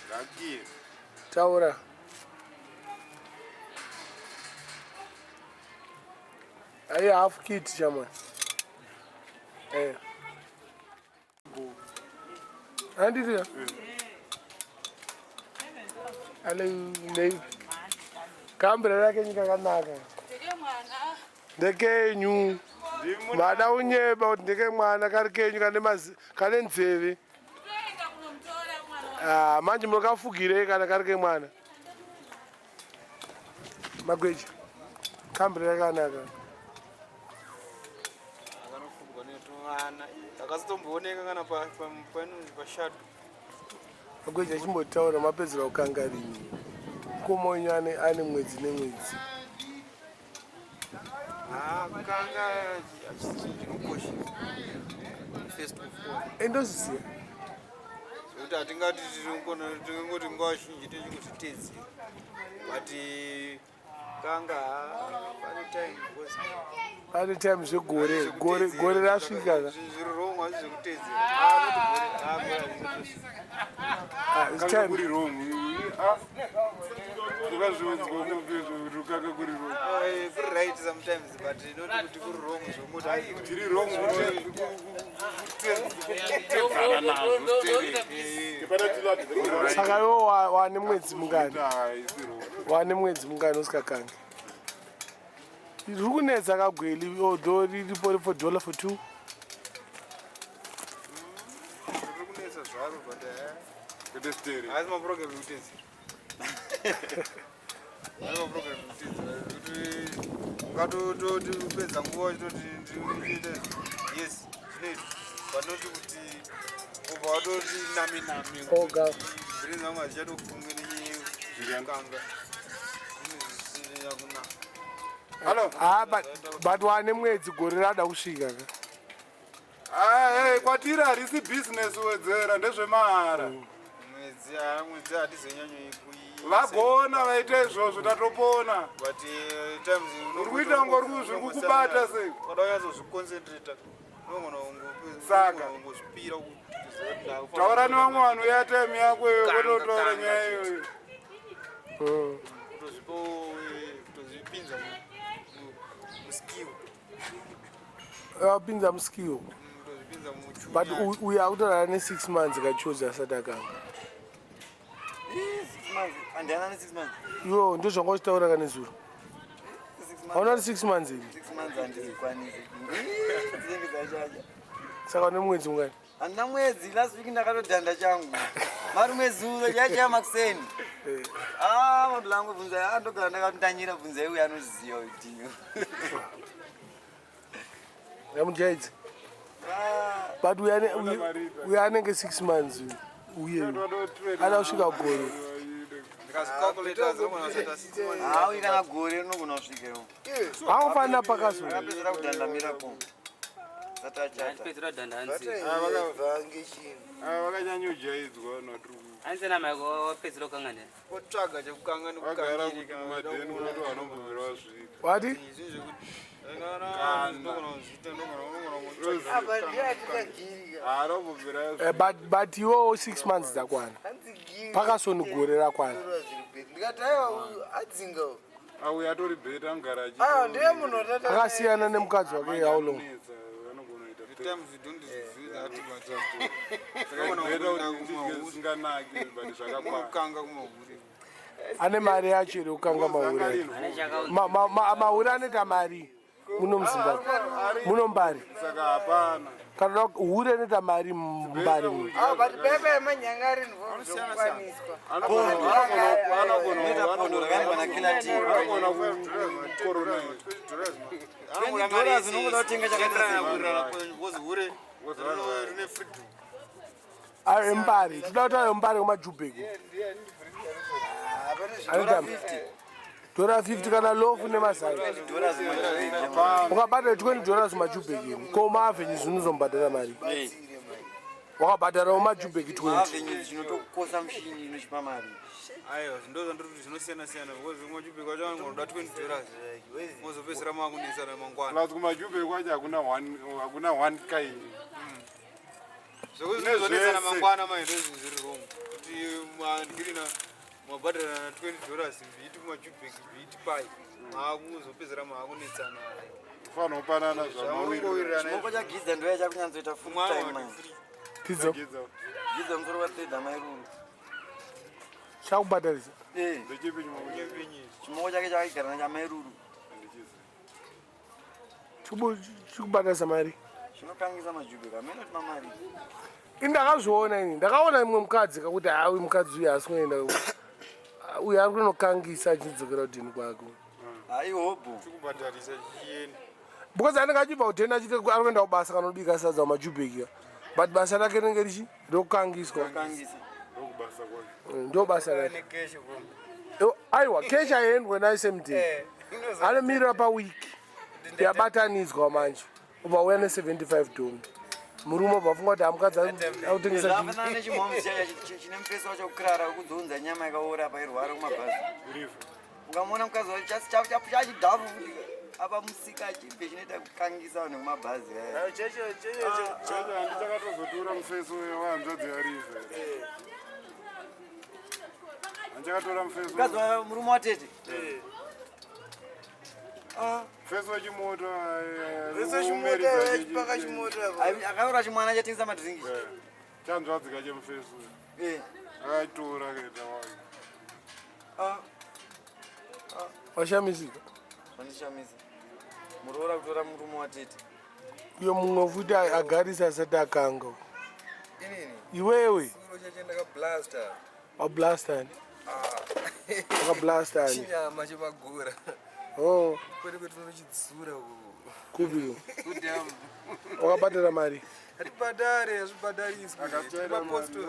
Ngakiye. Taura. Ayi half kit chamani. Eh. Handiti ka? Ale nei. Kambira rake nyika kanaka. Ndekenyu. Mada unyeba kuti ndeke mwana kari kenyu kane mazi kane nzeve. Ah, manje munokafugirei kana kari kemwana? Magweja. Kambira rakanaka. Akanofugwa netuvana akasitombooneka kana panonzi pashado. Magweja chimbotaura mapedzera kukanga rini. Mukoma wenyu ane mwedzi nemwedzi. Ah, kukanga hachisi chinhu chinokosha first of all. Endozviziva. Zvekuti hatingati tingangoti nguva zhinji tichingozvitedzera but kanga pane time because Pane time zvegore gore gore rasvika ka. zviri wrong hazvi zvekutedzera. Ah, not gore. Ah, gore hazvizotosvika. Ah, it's time. Kuri wrong. Ah. Ukazviudzwa kuti ukanga kuri wrong. Ah, kuri right sometimes but not kuti kuri wrong zvekuti hai Tiri wrong kutedzana nazvo. Saka iwe wane mwedzi mungani? Wane mwedzi mungani usikakangi? Riri kunetsa kagweli although riripo for dollar for two. Riri kunetsa zvaro but Kwete stereo. haasi maprogram ekutedzera. Haasi maprogram ekutedzera kuti ungatototi kupedza nguva uchitoti ndinoita yes zvinoitwa but not kuti ubva watoti nami nami Oga. brain dzangu hadzichatofungi nenyaya zvinhu zvisina kunaka. Hello. Ah, but wane mwedzi gore rada kusvika ka. Ah, kwatiri harisi business wedzera ndezvemahara. Mwedzi ah, mwedzi hatizonyanyoi Vagona vaita izvozvo tatopona. But times Uri kuita kunge zviri kukubata sei? Ukada kunyatsozviconcentrata unogona Saka. kungozvipira Taura nevamwe vanhu ya time yako iyoyo kwete kutaura nyaya iyoyo. Kutozvipa kutozvipinza muskill. Wapinza muskill. Kutozvipinza muchu. But uyu akutorara ne 6 months kachozi asati akanga. 6 months andiyana ne 6 months. Iwo ndozvanga uchitaura kane zuro. Hauna kuti 6 months iri. 6 months handizikwanisi. Dzinenge dzachacha. Saka une mwedzi mungani? Handina mwedzi, last week ndakatodhanda changu. Mari mwezuro chaichaya makuseni. Ah, mabulangu bvunza, ah ndogara ndakatandanyira bvunza uyu anoziva uyu Dinyo. Yamujaidzi. But uyu anenge 6 months uyu. Uye ada kusvika gore. Ndikazvicalculata dzinogona kusaita 6 months. Ah, uyu kana gore rinogona kusvika iwo. Hakufanira pakazo. Akapedzera kudhanda miracle. Sati achata. Achipedzera kudhanda hanzi. Vakanyanyojaidzwa vanhu vatiri Hanzi na maiko wapedzera kukanga ndani. Kotsvaga chekukanga vagara kuti mumadheni kunoto vanombomira vasvika. Wati? Harombomira But iwewo 6 months dzakwana. Pakasoni gore rakwana. Ndikati aiwa uyu adzinga uyu. Auya atori bheta angara Aiwa ndiye munhu watata. Akasiyana nemukadzi wake how long? Times you don't do that but zvisinganaki but zvakakwana. kukanga kumahure. Ane mari yacho here kukanga mahure? Mahure anoita mari muno muZimbabwe. Muno Mbare. Saka hapana. Kana hure inoita mari muMbare muno. Ah, but pepe yemanyanga ari involved zvokukwaniswa. Anogona kukorona. $20 unogoda kutenga chakaita Because hure rine freedom. Ayo eMbare. Toda kutaura Mbare kumaJubek. Anoita 50. Dhora 50 kana lofu nemazai. Ukabhadhara 20 dollars majubheki ko maavenues unozombhadhara mari. Wakabhadharawo majubheki 20. Maavenues chinotokosa mushini inochipa mari. Aiwa, ndo zvandiri kuti zvinosiyana siyana because kumajubheki kwacho vanenge vanoda 20 dollars mozopedzisira makunetsana mangwana. Plus kumajubheki kwacho hakuna one hakuna one kind. Zvekuti zvinozonetsana mangwana manje ndozvinhu zviri wrong kuti mandirina mabhadharana 20 dollars bhiti kumajubheki bhiti pai maakuzopedzera maakunetsana. Fanira kupanana zvamawirirana. Chimoko chaGidza ndoya chakunyatsoita full time manje. Gidzo. Gidza musoro wa third amairuru. Chakubhadharisa. Eh. Chimoko chake chakagara nachamairuru. Chikubhadharisa mari. Chinokangisa majubheki amene kuti mamari. Ini ndakazviona ini ndakaona imwe mukadzi kakuti hayi mukadzi uyu haasi kuenda uyu ari kunokangisa achidzokera kudheni kwake. Hayi hobho. Chikubhadharisa chichienda. Because anenge achibva kudheni achiti ari kuenda kubasa kanobika sadza kumajubheki but basa rake rinenge richi rokukangiswa. Kangisa. Ndokubasa kwake. Ndo basa rake. Nekeshi kumbe. Aiwa keshi haiendwe nayo same day. Anomirira pawiki yabatanidzwa manje ubva uya ne75 domi murume ubva afunga kuti hamukadzi akutengesa Zvafanana nechimhomu chaya chine mufesi wacho kukrara wekuzounza nyama yakaora pairwara kumabhazi. Ukamuona mukadzi wacho chachidhafu futi apa musika chibve chinoita kukangisa vanhu kumabhazi aya. Chacho handichakatozotora mufeso wehanzvadzi yarifa. Handichakatora mufeso. Mukadzi wa murume watete. Mufeso wechimoto. Mufeso wechimoto, achipaka chimoto apa. Akaora chimwana chatengesa madhiringi. Chanzvadzi kache mufeso. Eh. Akatora akaita wake. Washamisika. Vandishamisa. Muroora kutora murume watete. Uyo mumwe futi agarisa asati akanga. Inini. Iwewe Chiro chacho ndakablasta. wablastani wakablastani. Chinyama chemagora. Oh, Kwete kwete unochidzura uku. kupi Kudhamu. wakabhadhara mari? Hatibhadhare, hazvibhadhariswi. Tiri mapostori.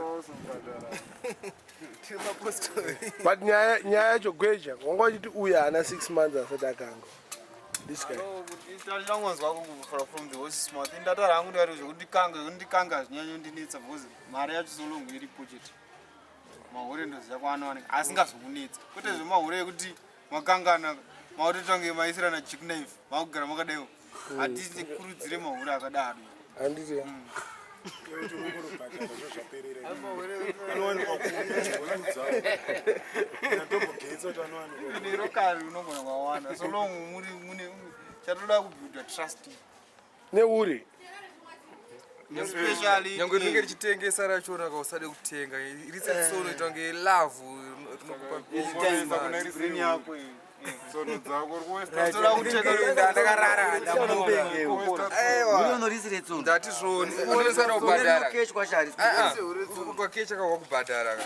Tiri mapostori. But nyaya nyaya yacho gweja wanga uchiti uyu haana 6 months asati akanga. This guy. Ndichangonzwa from the horse's mouth. Ndatara hangu ndikati zvekundikanga, zvekundikanga zvinyanyondinetsa because mari yacho solongo iripo chete. Mahure ndoziva kwaanowanika asingazokunetsa. Kwete zvemahure ekuti makangana makutotange maisirana jackknife makugara makadaiwo. Hatisi kurudzire mahure akadaro. Handiti. Nero kare unogona kwawana so long muri mune chatoda kubuilda trust. Neuri. Especially Nyangwe rinenge richitengesa rachona kausade kutenga risatsono ita kunge lavhu rinokupa brain yako iyi. Tsono dzako uri Toda kutenga Ndakarara, Unorisire tsono. Ndati zvoni unoisana kubhadhara. Unokechwa shari. Ukakecha kakwa kubhadhara ka.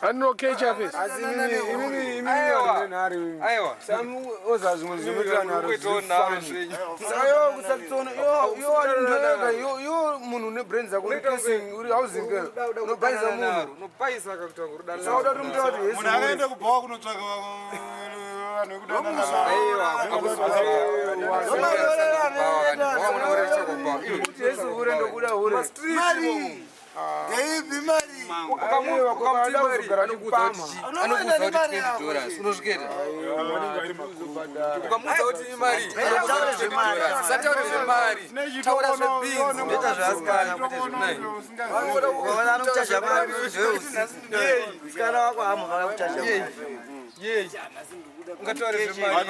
Andinokecha fesi. Asi imimi imimi Aiwa. nhare. Aiwa. Samuoza zvimwe zvinoita nharo. Kuitawo nharo zvenyu. Saka yo kusatsono yo yo ndoyega yo yo munhu une brain dzako uri piercing uri housing girl unobhaisa munhu. Unobaisa kakuti wangu ruda Saka uda kuti mutaura kuti Munhu akaenda kubhawa kunotsvaka vanhu vekudanana Kuti yesi hure ndokuda hure. Mari. Ngeipi mari? Ukamuti mari anokuudza kuti chii? Anokuudza kuti 20 dollars. Unozviketa? Ukamuudza kuti imari anokuudza kuti 20 dollars. Usataure zvemari. Taura zvebeans. Ndoita zveasikana kwete zvemari. Ukaona anokuchaja mari zveusiku. Musikana wako haamhaka kuchaja mari. Yei. Ungataure zvemari.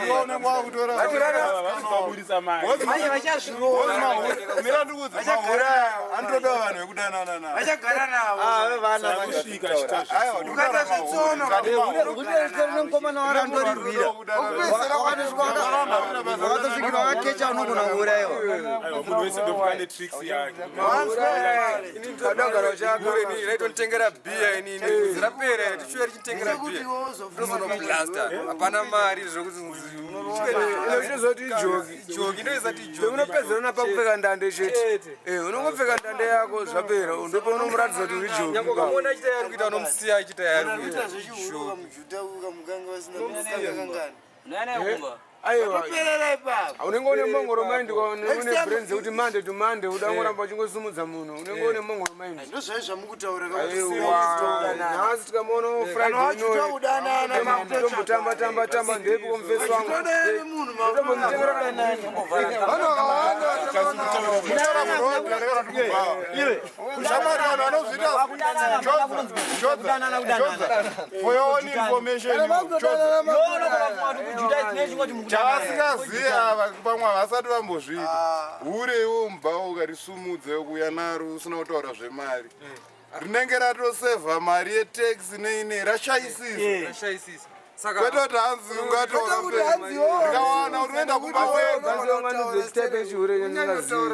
Manje vachazviroora. Mira ndikuudze mahure aya anotoda vanhu vekudanana navo. Vachagara navo. Ah, vana Kusvika chitazvi. Aiwa, Ukaita zvetsono. Mukomana warandorirwira. Wakatosvikirwa wakakecha unogona kuurayiwa. Munhu wese ndofuka netricks yake. Kadagara chakure inini raitonditengera bhiya inini rapera tichiuya richitengera bhiya ndozonoblaster hapana mari zvokuti Inochitozoti ijoki. Joki ndoisati ijoki. Unopedzerana pakupfeka ndande chete. Eh, unongopfeka ndande yako zvapera. Ndipo unomuratidza kuti uri joki. Nyangwe ukamuona achita yari kuita unomusiya achita yari kuita. zvechihuruka muJudha ukamukanga vasina kukangana. Aiwa. Zvatoperera ipapo. Unenge une mongoro mind kwa Next une time- brains yekuti Monday to Monday uda ngoramba uchingosimudza munhu. Unenge une mongoro mind. Ndozvai zvamukutaura ka kuti Aiwa. Nhasi tikamuona Kana Friday wachuta kudanana, tombotamba tamba tamba ndepi komufesi wangu. Ndombomutengera kana Shamwari vanhu vanozviita for your own information chavasingazivi ava pamwe havasati vambozviita hure iwo mubhawa ukarisumudza kuuya naro usina kutaura zvemari rinenge ratosevha mari yetaxi neine rashayisisa Rashayisisa. Saka kwete kuti hanzi ungatorikawana unoenda kumba wega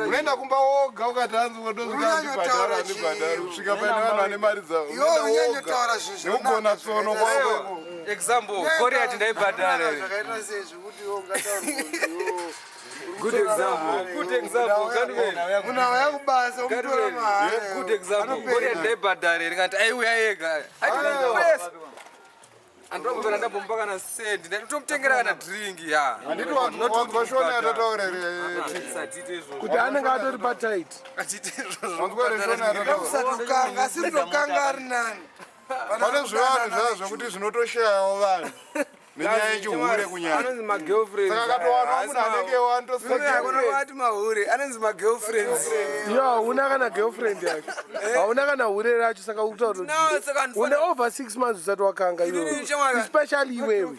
unoenda kumba woga ukati hanzi unotosvika andibhadhara andibhadhara kusvika paine vanhu vane mari dzavo Iwe unyanyotaura zvinhu nekugona tsono kwako Example, Goriati ndaibhadhara. Zvakaita sei zvekuti iwe ungataura kuti iwe Good example. Good example. Godwin. Munhu auya kubasa omutora mahara. Good example. Goriati ndaibhadhara ndikati aiuya ega. Ati andokupera ndabomba kana sendi ndatomutengera kana drink ya. Handiti wanzwa shona yatataura here? Kuti anenge atori patight. Wanzwa here shona yatataura? Kusatokanga, asi kutokanga ari nani. Pane zvivanhu zvazvo zvekuti zvinotoshayawo vanhu nenyaya yechihure kunyanya. Anonzi magirlfriends. Saka akatowana munhu anenge wanotosati mahure, anonzi magirlfriends. Yo, hauna kana girlfriend yacho. Hauna kana hure racho saka ukutaura No, kuti saka ndifana- une over 6 months usati wakanga iwewe. Inini shamwari- Especially iwewe.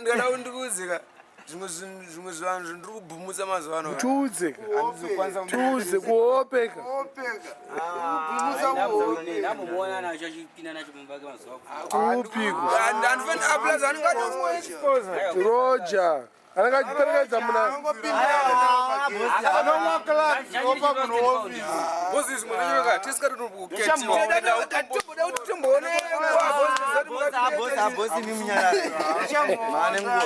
Ndikada kuti ndikuudzika zvimwe zvinhu zvimwe zvivanhu zvindiri kubhumutsa mazuva ano. Tiudze. Handizokwanisa Tiudze kuhopeka. Ndambomuona nacho achipinda nacho mumba ake mazuva Kupiko. Andifani anongatomuexposa. Roger. Anenge achiperekedza muna Anomwa clubs opa munhu office. Bozi zvimwe zvacho tisikatomboketiwa. Tomboda kuti timboone Abosi ni munyarara. Mane nguwa.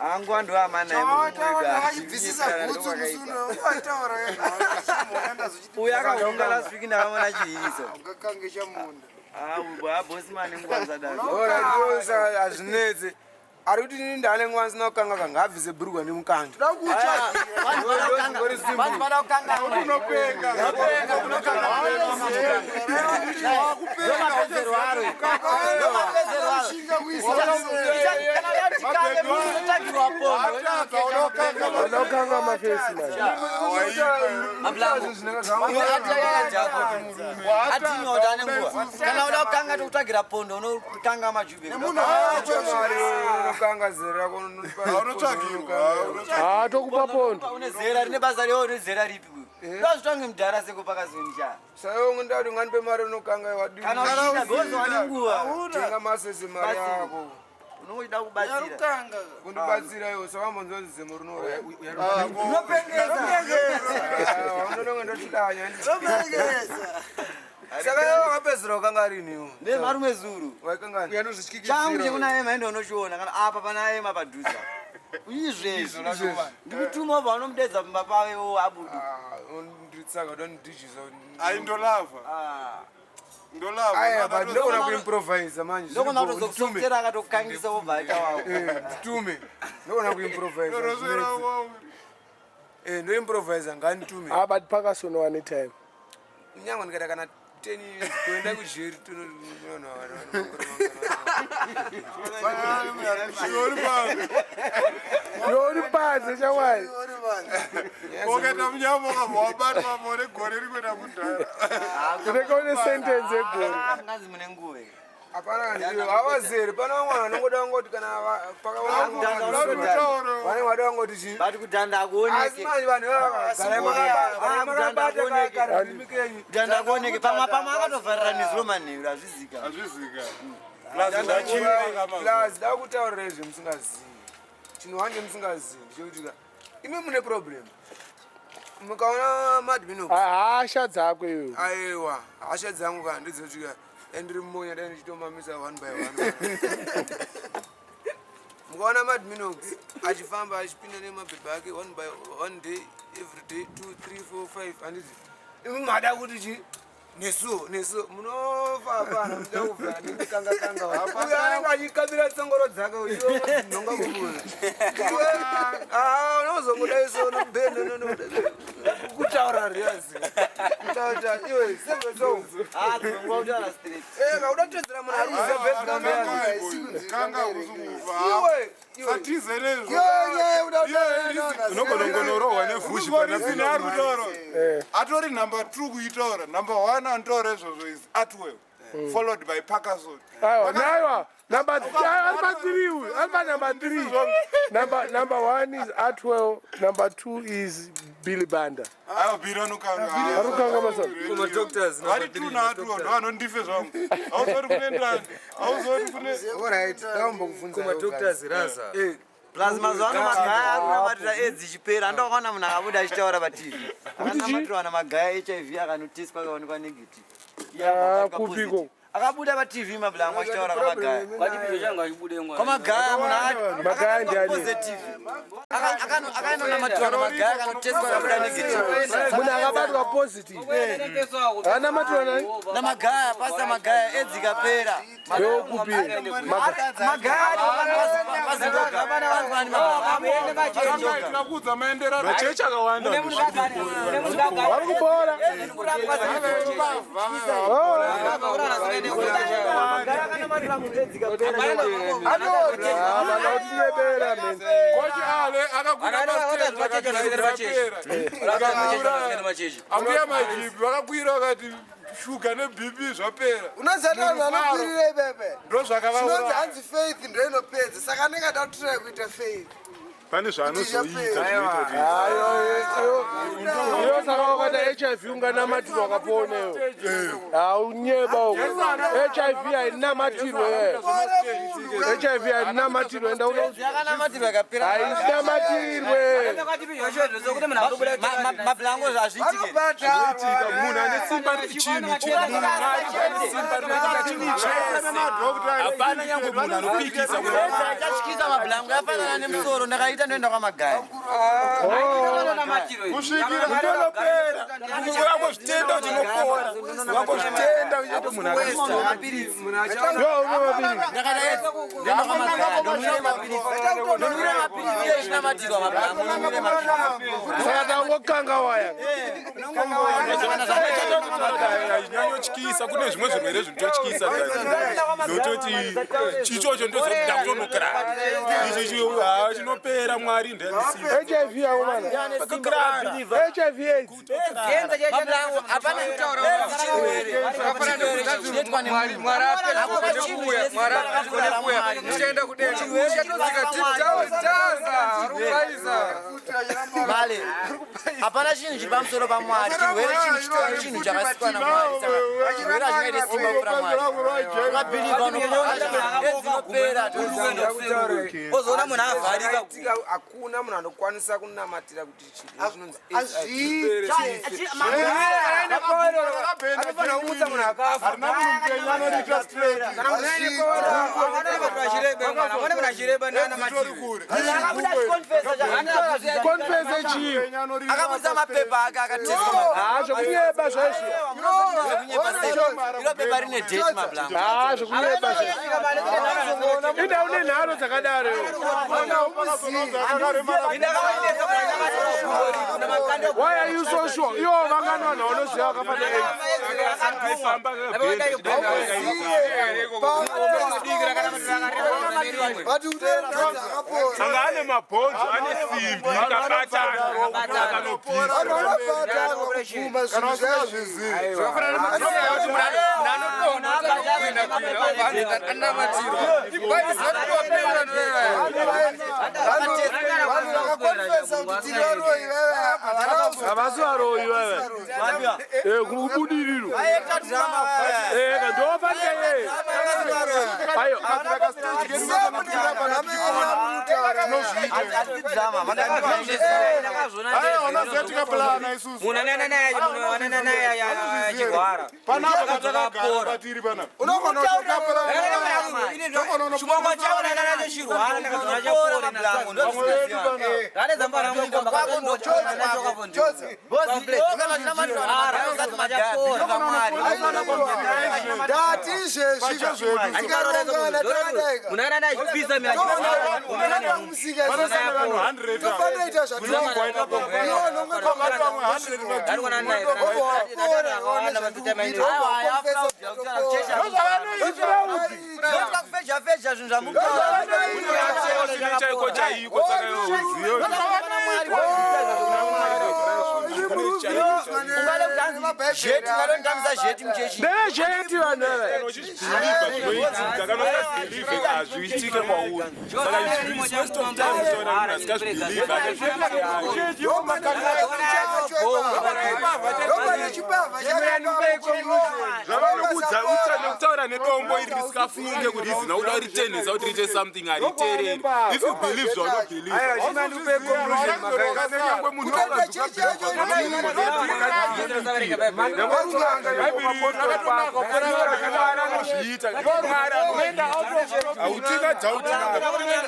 Angu andu amana Achibvisisa bhutsu musi uno, wataura wega. Uyu akahunga last week ndakamuona chihiso. Ungakange chamunda. Ah, abosi mane nguwa musadaro. Hazvinetse. Ari kuti inini ndane nguva ndisina kukanga kanga abvise bhurugwa nemukanda. Unokanga mafesi manje. Kana uda kukanga tokutsvagira pondo unokanga majube. Unokanga zera rako Ah, tokupa pondo. Une zera rine basa rewo une zera ripi kuyo. Ndozvitange mudhara seko pakazoni cha. Saka ndati unganipe mari unokanga wadii. Kana usina gozo wane nguva. Tenga masese mari yako. Unongoda kubatsira. Kundibatsira iwe saka mbonzonzi zemo rinouraya. Unopengesa. Unononga ndochidanya. Unopengesa. Saka iwe wakapedzera wakanga rini iwe? Nemarume zuru. Waikangani? Changu chekuna ema ende unochiona kana apa pana ema padhuze. Izvezvi. Ndikutuma ubva unomudedza pamba pave wo abudu. Nditsaka udondijisa. Ai ndolava. Ndolava. Aya, but ndogona kuimprovisa manje. Ndogona kutozokutera akatokangisa wobva aita wavo. Eh, nditume. Ndogona kuimprovisa. Eh, ndoimprovisa nganditume. Ah, but Parkinson wane time. Nyangwe ndikaita kana 10 years kuenda kujeri Yori panze shamwari. Ukaita munyama ukabva wabatwa mone gore rikuenda kudhara. Unenge une sentence yegore. Munganzi mune nguva. Hapana havazere pana vamwe vanhu vanongoda kungoti kana vanenge vada kungoti chii but kudhanda hakuoneke. Asi manje vanhu ivava makabata karurimi kenyu Kudhanda hakuoneke. Pamwe pamwe akatovharira nezuro manheru hazvizika. Hazvizika. Plus da kutaurira izvi musingazivi chinhu wanje musingazivi ndechekuti ka imi mune problem mukaona madminox Hasha dzako iwewe. Aiwa, hasha dzangu ka ndedzekusvika andiri mumonya dai ndichitomamisa one by one. Mukaona madminox achifamba achipinda nemapepa ake one by one day every day 2 3 4 5 handiti imi mada kuti chi nesuwo nesuwo munofa hapana muda kufa ndikanga kanga uyo anenge achikabira tsongoro dzake uchinhonga kubuza unozongodai so nobhendo kutaura riasi kutaura iwe seveso kauda kutedzera munhu ari kanga kusungufa satize nezvo Unogonongorohwa nevhushi pana Reason ari kutaura atori number two kuitaura number one anotaura izvozvo is Atwell followed by Parkerson. Aiwa, naiwa. Number ari pa 3 uyu. Ari pa number 3. Number 1 is Atwell, number 2 is Billy Banda. Aiwa, Billy anokanga. Anokanga basa. Kuma doctors, number Vari two three, naAtwell ndo anondife zvangu. Hauzori kune ndani. Hauzori kune Alright, ndambokubvunza. Kuma doctors raza. Plus mazuva ano magaya ari kunamatira aids ichipera andakaona munhu akabuda achitaura patv akanamatirwa namagaya hiv akanoteswa akaonekwa negative Iye Ah, akabatwa kupiko? positive. Akabuda patv mablangu achitaura kwamagaya kwamagaya munhu Magaya ndiani? positive akanonamatirwa namagaya akanoteswa akabuda negative. Munhu akabatwa positive. Akanamatirwa nani? Namagaya, pasta magaya, aids ikapera. Ndokupi? Magaya Tinakuudza maenderano. Machechi akawanda. Vari kubora. Vanotinyebera men. Kochi Ale akakwira pasteji ambuya majibi vakakwira vakati shuga neBP zvapera. Unoziva vanhu vanokwirira ipepe. Ndo zvakavauraya. Zvinonzi hanzi faith ndo inopedza saka anenge ada kutiraya kuita faith. Pane zvaanozoita zvinoita kuti Iyo saka wakaita HIV unganamatirwa wakaponeyo. Haunyeba uko. HIV hainamatirwe. HIV hainamatirwe. Enda uno Yakanamatirwa ikapera. Hainamatirwe. Mablango zvazviitike. Zvinoitika munhu ane simba chinhu chemunhu ane simba rinoita chinhu chese. Hapana nyangwe munhu anopikisa kuti Achatyisa mablango yafanana nemusoro ndakaita ndoenda kwamagaya. Kusvikira unonopera wangozvitenda kuti unopora wangozvitenda uchaita munhu Saka tangokanga waya. Zvinyanyotyisa kune zvimwe zvirwere zvinototyisa zvototi ichocho ndoziva kuti ndakutonokara ichi chinopera mwari HIV yako mana. HIV AIDS. Tichaenda kudenga uchatodzika deep down taza rupaiza. Male, hapana chinhu chiri pamusoro pamwari. Chirwere chinhu chitori chinhu chakasikwa namwari. Saka chirwere hazvingaite simba kupfuura mwari. Ukabhilivha unopora, aids inopera. Ozoona munhu avharika. Hakuna munhu anokwanisa kunamatira kuti chinhu chinonzi anofanira kumutsa munhu akafa. Kana munhu aine munhu achireba Confess chii? Akabudisa mapepa ake akateswa. Ah, zvekunyeba zvaizvo. Iro pepa rine date mablango. Ah, zvekunyeba zvaizvo. Inda une nharo dzakadaro. Why are you so sure? Iwo vangani vanhu vanoziva vakafa neAIDS? Anga ane mabhonzo ane simbi akabatana Havasi varoyi vava. Kubudiriro. Ndofanike ye. Ayo. Unozotika isusu. Munhu Panapa patakagara patiri panapa. Unogona chimoko chavo ndakanacho chirwara ndakazona chapora Ndati izvezvi tikarongana takadaika. Tofanira ita kufeja zvinhu Chaiko chaiko saka uziyo. zvamuungade ungadondamisa zheti muchechi Ndezveti vanhu ava. Zvinoitika kana usingabhilivhe hazviitike kwauri. Saka it's waste of time kutaura munhu asingazvibhilivhe. Zvavanokudza nekutaura nedombo iri risikafunge kuti izina kuda kuritenhesa kuti riite something haritereri. If you believe zvaunobhilivha. Nyangwe munhu hautina dzautina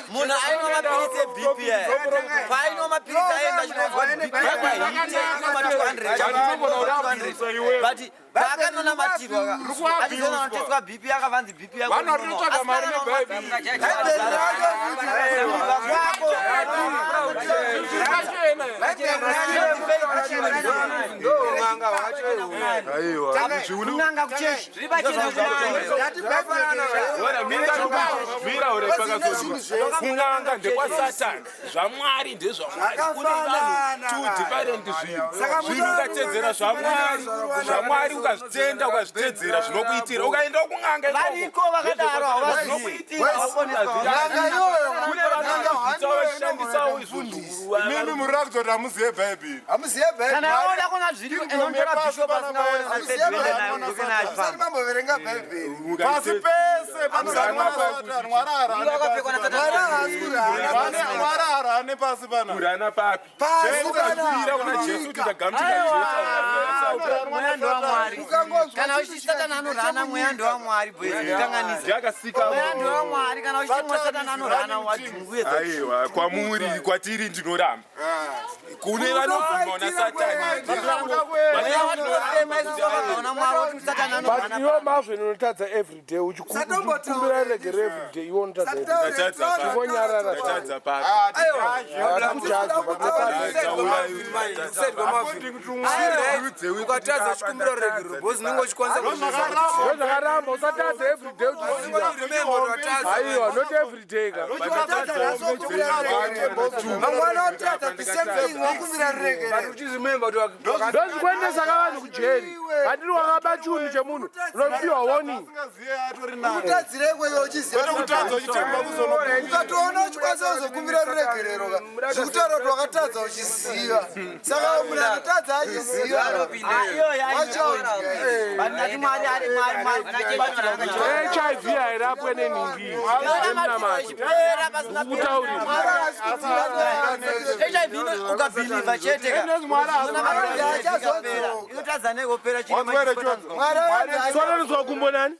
munhu ainwa mapiritsi ebp paainwa mapiritsi aenda chinonzwa kuti bp yake haite but paakanonamatirwa achizonanoteswa bp yakavanzi bp yako Vanhu vari kutsvaga mari nebhaibheri. Kunanga kuchechi mira ure pakazoti kun'anga ndekwasatani zvamwari ndezvamwari kune vanhu two different zvinhu zvinhu ukatedzera zvamwari zvamwari ukazvitenda ukazvitedzera zvinokuitira ukaenda kun'anga Variko vakadaro, havazivi. kune vanhu vachishandisawo izvozvo Imimi muri kuratidza kuti hamuziye bhaibheri. Hamuziye bhaibheri. Kana waona kuna zviri enotora bishop asinaona Musati mamboverenga bhaibheri. Pasi pese panorarwa Satani, Mwari haarani pasi pana. Mwari haarani pasi pana. Kurana papi? Pasi Jesu pana. ukazvipira kuna Jesu kuti ndagamuchira Jesu. Mweya ndewamwari. Kana uchiti Satani anorana mweya ndewamwari boys kukanganisa. Ndiakasika Mweya ndewamwari kana uchiti mwe Satani anorana wadhunguedza. Aiwa, kwamuri kwatiri ndinoramba. Kune vanobvuma una Satani. Mweya watinofema isusu wakabva Mwari woti Satani But anorana. iwe mazveni unotadza everyday uchikumbira regere everyday iwe unotadza everyday. Chingonyarara. Ndatadza papi. Ukatadza chikumbira regero bhozi unenge uchikwanisa Ndozvakaramba usatadza everyday uchiziva. Aiwa, not everyday ka. Mangwana watadza the same thing wakumbira ruregerero. Ndozvikuendesa ka vanhu kujeri. Handiri wakaba chunhu chemunhu unopiwa warning. Ukutadzireko iwe uchiziva. Kwete kutadza uchitemba kuzono- Ukatoona uchikwanisa kuzokumbira ruregerero ka. Zvekutaura kuti wakatadza uchiziva. Saka munhu anotadza achiziva. Watch out, guys. But ndati Mwari ari Mwari Mwari. HIV hairapwe nenhingi. Nemunamato. Ndikukutaurira. HIV ukabhilivha chete ka. Inotadza nekupera Sononiswa kumbo nani?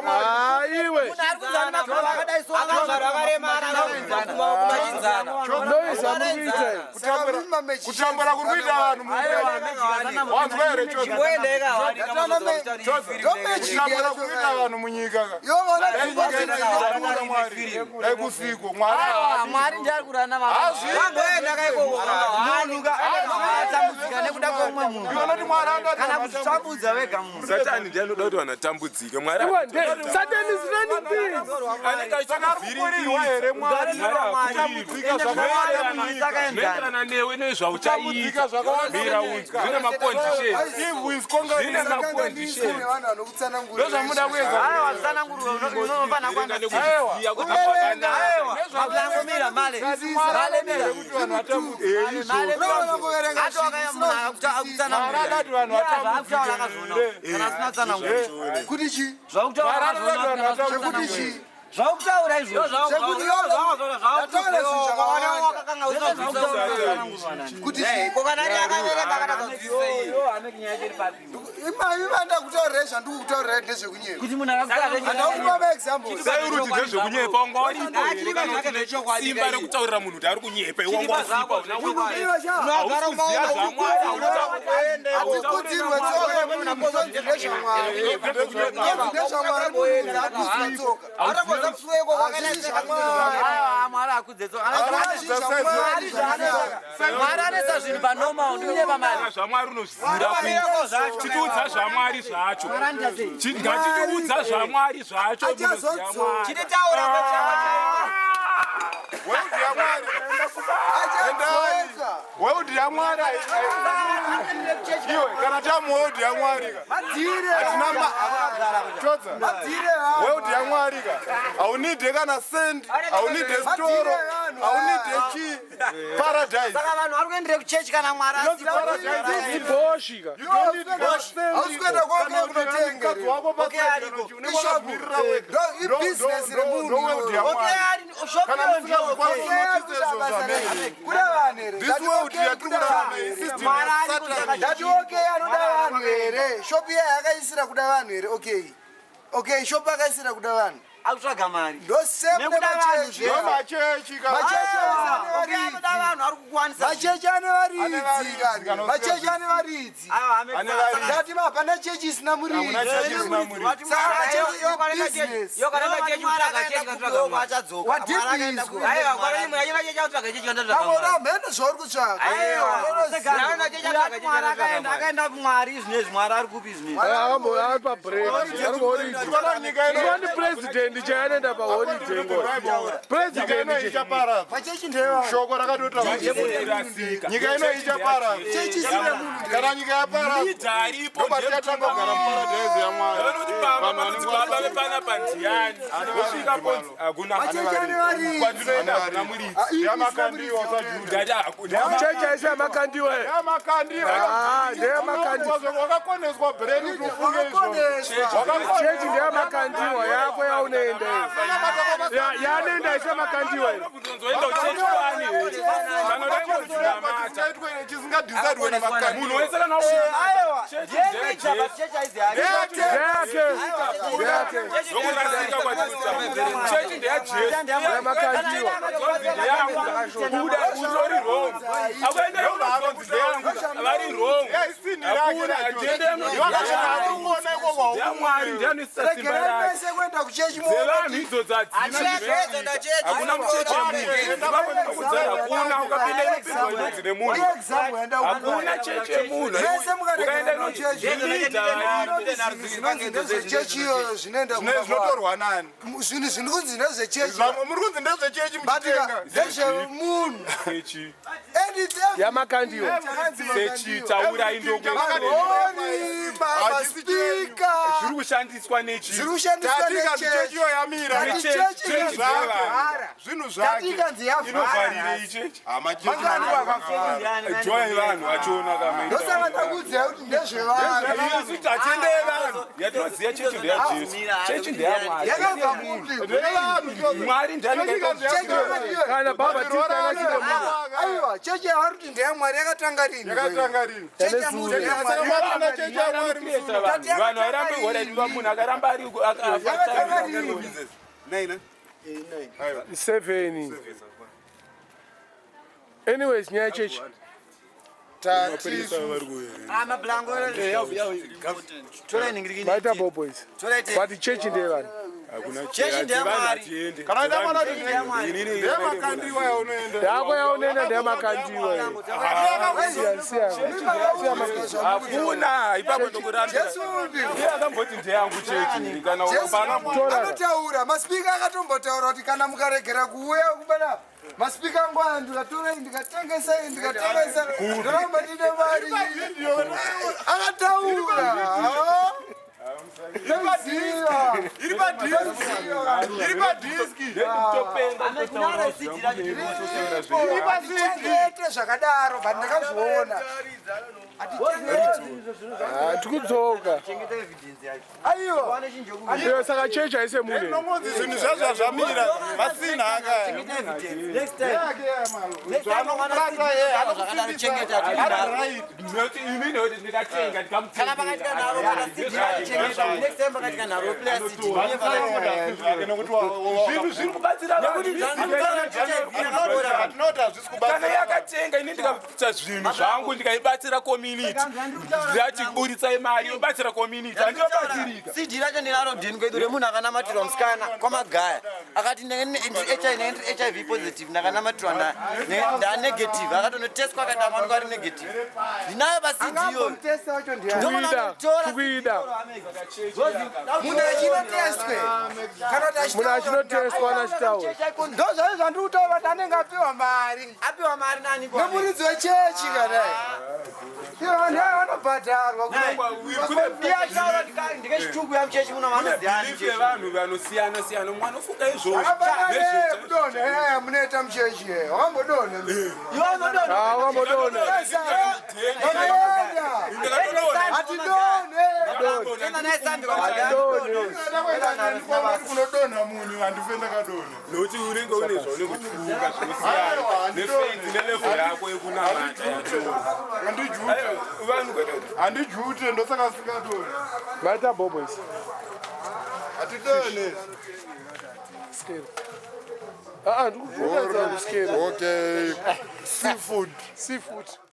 Ah, iwe. Noise hamukuita. Kutambura kuri kuita vanhu munyika. Wanzwa here Chose? Kutambura kuri kuita vanhu munyika ka. Dai nyika ino ikakura Mwari. Dai kusiko. Mwari haadi. Mwari ndiye ari kurana vanhu nekuda kwemumwe munhu kana kuzvitambudza wega munhu Satani ndiye anoda kuti vanhu vatambudzike. Mwari Iwe, Satan is running things. anenge Kukurirwa here Mwari? Kutambudzika zvakawanda munyika. Zvinoenderana newe nezvauchaita. Kutambudzika zvakawanda Mira munyika. unzwe. Zvine maconditions. Evil is conquering. Zvine maconditions. Nevanhu vanokutsanangurira. Ndozvamuda kuedza. Aiwa, tsanangurwa unofanira Verenga nekuziya kuti pakanaka. Mapulangomira male male mira male Unoona kuverenga Ati wakaya munhu akutsanangurira. Mwari akati vanhu Akutaura akazviona kana asina kutsanangura Kuti chi? Zvakutaura Mwari akati vanhu akazviona Zvekuti chi? Zvakutaura izvozvo. Zvekuti ndataura zvinhu zvakawanda. Kuti ima ndakutaurirai zvandikutaurirai ndezvekunyepa. Kuti munhu akakutaura Handaukupa maexamples. Sai uri kuti ndezvekunyepa wanga waripo here kana kuti une simba rekutaurira munhu kuti ari kunyepa iwe wanga wasipa una hausi kuziva zvamwari. Hatikudzirwe tsoka yemunhu kunonzi ndezvamwari. Kunonzi ndezvamwari munhu akudzwe tsoka. Hazvisi zvamwari. Mwari akudze tsoka. Hazvisi zvamwari zvakanaka. Mwari anoisa zvinhu panormal, ndikunyepa mari. Zvamwari unozvizira kupi? Chitiudza zvamwari zvacho. Ngachitiudza zvamwari zvacho, munoziva Mwari. Chititaura. World yaMwari. Achadzoka. World yaMwari. Iwe kana tamu world yaMwari ka. Madhire. Hatina ma todza. Madhire vanhu. World yaMwari ka. Haunidhe kana send, haunidhe storo, haunidhe chi paradise. Saka vanhu vari kuendere kuchechi kana Mwari Inonzi asina. paradise. Iboshi ka. You don't need kana send. Hausi kuenda kwake Kana kuti kunotenga mukadzi here. wako Okay, paside ariko. kana kuti unenge Ishop. wakamirira wega. Ndo ibusiness remunhu. Ndo world yaMwari. Okay, ari shop Kana iyo ndiyo musingazokwanisi okay. Okay, kunotice izvo basa zvamene. rei. Kuda vanhu here? This Ndati world okay, yatiri kuda kurarama vanhu here. system Mwari ariko yaSatan. saka Ndati okay anoda vanhu here? Shop iya yakaisira kuda vanhu here? Okay. Okay, shop akaisira kuda vanhu. Akutsvaga mari. Ndo same Nekuda vanhu nemachechi. Ndo machechi ka. Machechi ane Okay, anoda varidzi. vanhu ari kukwanisa. Machechi ane varidzi Ane varidzi, kani. kana Machechi ane varidzi. Aiwa, ame- Ane varidzi. Ndati hapana chechi isina muridzi. Hakuna chechi isina muridzi. Wati Saka Mwari chechi iyo kwanaenda business. chechi. Iyo kwanaenda chechi kutsvaga chechi kutsvaga Mwari. Wadhibhiswa. Aiwa, kwanaenda munhu achienda chechi akutsvaga chechi kandatsvaga Kamona Mwari. mheno zvauri kutsvaga. Aiwa, Unoziva. Unoona chechi akutsvaga chechi Mwari akatsvaga akaenda Mwari. akaenda Mwari zvinezvi, Mwari ari kupi zvinezvi? Ari pabreak. Ari kuholiday. Tikaona nyika ino Iwani president chaanoenda paholiday ngo. nyika ino President. ichaparadzwa. Machechi ndevanhu. Shoko rakatotaura. Nyika ino ichaparadzwa. Chechi isina munhu. Kana nyika yaparadzwa Leader aripo. ndopachatanga kugara muparadhaisi yaMwari. Vanoti baba, Vanhu vanoti vanenge baba vepanapa ndiani? Vosvika ponzi hakuna. Machechi ane varidzi. Kwatinoenda hakuna muridzi. Yamakandiwa saJudha. Ndati hakuna. Chechi haisi yamakandiwa. Yamakandiwa. Ah, ndeyamakandiwa. Wakakoneswa brain kuti ufunge izvozvo. Wakakoneswa. Chechi ndeyamakandiwa yako yaunoenda iyo. Yaanoenda haisi yamakandiwa iyo. Unonzoenda kuchechi kwani here? Kana udaingozinamata. Chisingadhisaidwe nemakandiwa. Munhu wese kana Aiwa, Chechi ndiye ndeya leader, but Jesu. chechi haizi yake. Ndeyake. Ndeyake. Ndokurasika kwatiri. Chechi ndeya Jesu. Yamakandiwa. Zonzi ndeyangu. Buda utori wrong. Akuenda unozonzi ndeyangu. Vari wrong. Hakuna agenda yamwari ndianoisa simba Regerai rake. mese kuenda kuchechi muone Dzevanhu idzodzo hadzina. Hakuna mucheche yemunhu. Zimbabwe ndinokuudza, hakuna. Ukapinda inopindwa inonzi nemunhu. example yanda Hakuna chechi yemunhu. Mese mukaregera Ukaenda kuchechi. inonzi leader varipo. Zvinonzi ndezvechechi iyoyo zvinoenda kumba kwavo. Zvinotorwa nani? Zvinhu zviri kunzi ndezvechechi. Zvamwe muri kunzi ndezvechechi Batika muchitenga. ndezvemunhu. Sechi. And it's every- Yamakandiwa. Chakanzi Sechi makandiwa. taurai ndokuti. Hori, maspika. Zviri kushandiswa nechi. Zviri kushandiswa Tatika nechechi. chechi iyo yamira. Tati Chechi chechi chechi yavhara. Zvinhu Tati zvake. ikanzi yavhara. Inovharirei chechi? Hamachechi. Mangani wakafunda. Joy vanhu vachiona kamaita. Ndosaka ndakuudzai kuti ndezvevanhu. Isu tatendei vanhu. Yatinoziva chechi ndeya Jesu. Chechi ndeya Mwari. Yakabva kupi? Mwari ndiani Chechi yakadiwa. Kana baba tita akachine munhu. Aiwa, chechi yavari kuti ndeyamwari yakatanga rini? Yakatanga rini? Chechi yamuti ndeyamwari. Yakatanga chechi yaMwari musi. Tati Vanhu varambe gore munhu akaramba ari Yakatanga rini? Nine. Seven. Anyways, nyaya yechechi. Ah, mablango. Torai ningirikini. Maita bo boys. Torai te. But chechi ndeyevanhu. Chechi ndeyamwari. Kana ida mwana kuti ndeyamakandiwa yaunoenda. Yako yaunoenda ndeyamakandiwa iyo. Siya siya. Siya. Hakuna ipapo ndokurambira. Jesu upi? Ndiye akamboti ndeyangu chechi kana Jesu pana anotaura, masipika akatombotaura kuti kana mukaregera kuuya kubana masipika angu aya ndikatora ndikatengesa ndikatengesa ndoramba ndine mari. Akataura. Ndoziva. Iri padiski. Iri padiski. Iri pachengete zvakadaro but ndakazviona. Ah, tikudzoka. Aiwa. Iyo saka chechi haise mune. Nongonzi zvinhu zvazvo zvamira vasina aka. Zvinhu zviri kubatsira vanhu. Yakatenga ini ndikabvisa zvinhu zvangu ndikaibatsira community, ndatiburitsai mari yobatsira community, handinobatsirika. CD racho ndinaro dhini kwedu remunhu akanamatirwa musikana kwamagaya akati ndiri HIV positive, ndakanamatirwa ndanegative, akatonotestwa akati amaonekwa ari negative. Ndinayo paCD iyoyo. Angambomutesta wacho ndiani? Kuida. Munhu achinotestwe kana kuti Munhu achinotestwa anachitaura. Ndo zvazvo zvandiri kutaura kuti anenge apiwa mari. Apiwa mari nani? Nemuridzi wechechi kana. Ivo vanhu ava vanobhadharwa. Ndikechituku yamuchechi muno. Belief yevanhu vanosiyana siyana, mumwe anofunga izvozvo. Akafanana kudonha eh munoita muchechi eh wakambodonha. Ah, wakambodonha. Hatidonhe. Kunodonha munhu handife ndakadonha. Nokuti unenge une zvaunenge uchifunga zvinosiyana nefaith nelevel yako yekunamata yacho. Vanhu kwete. Handijute, ndosaka singadonhi. Maita boboys. Hatidonhe. Scale. Ah, ah, ndikufunga scale. Okay. Seafood. Seafood.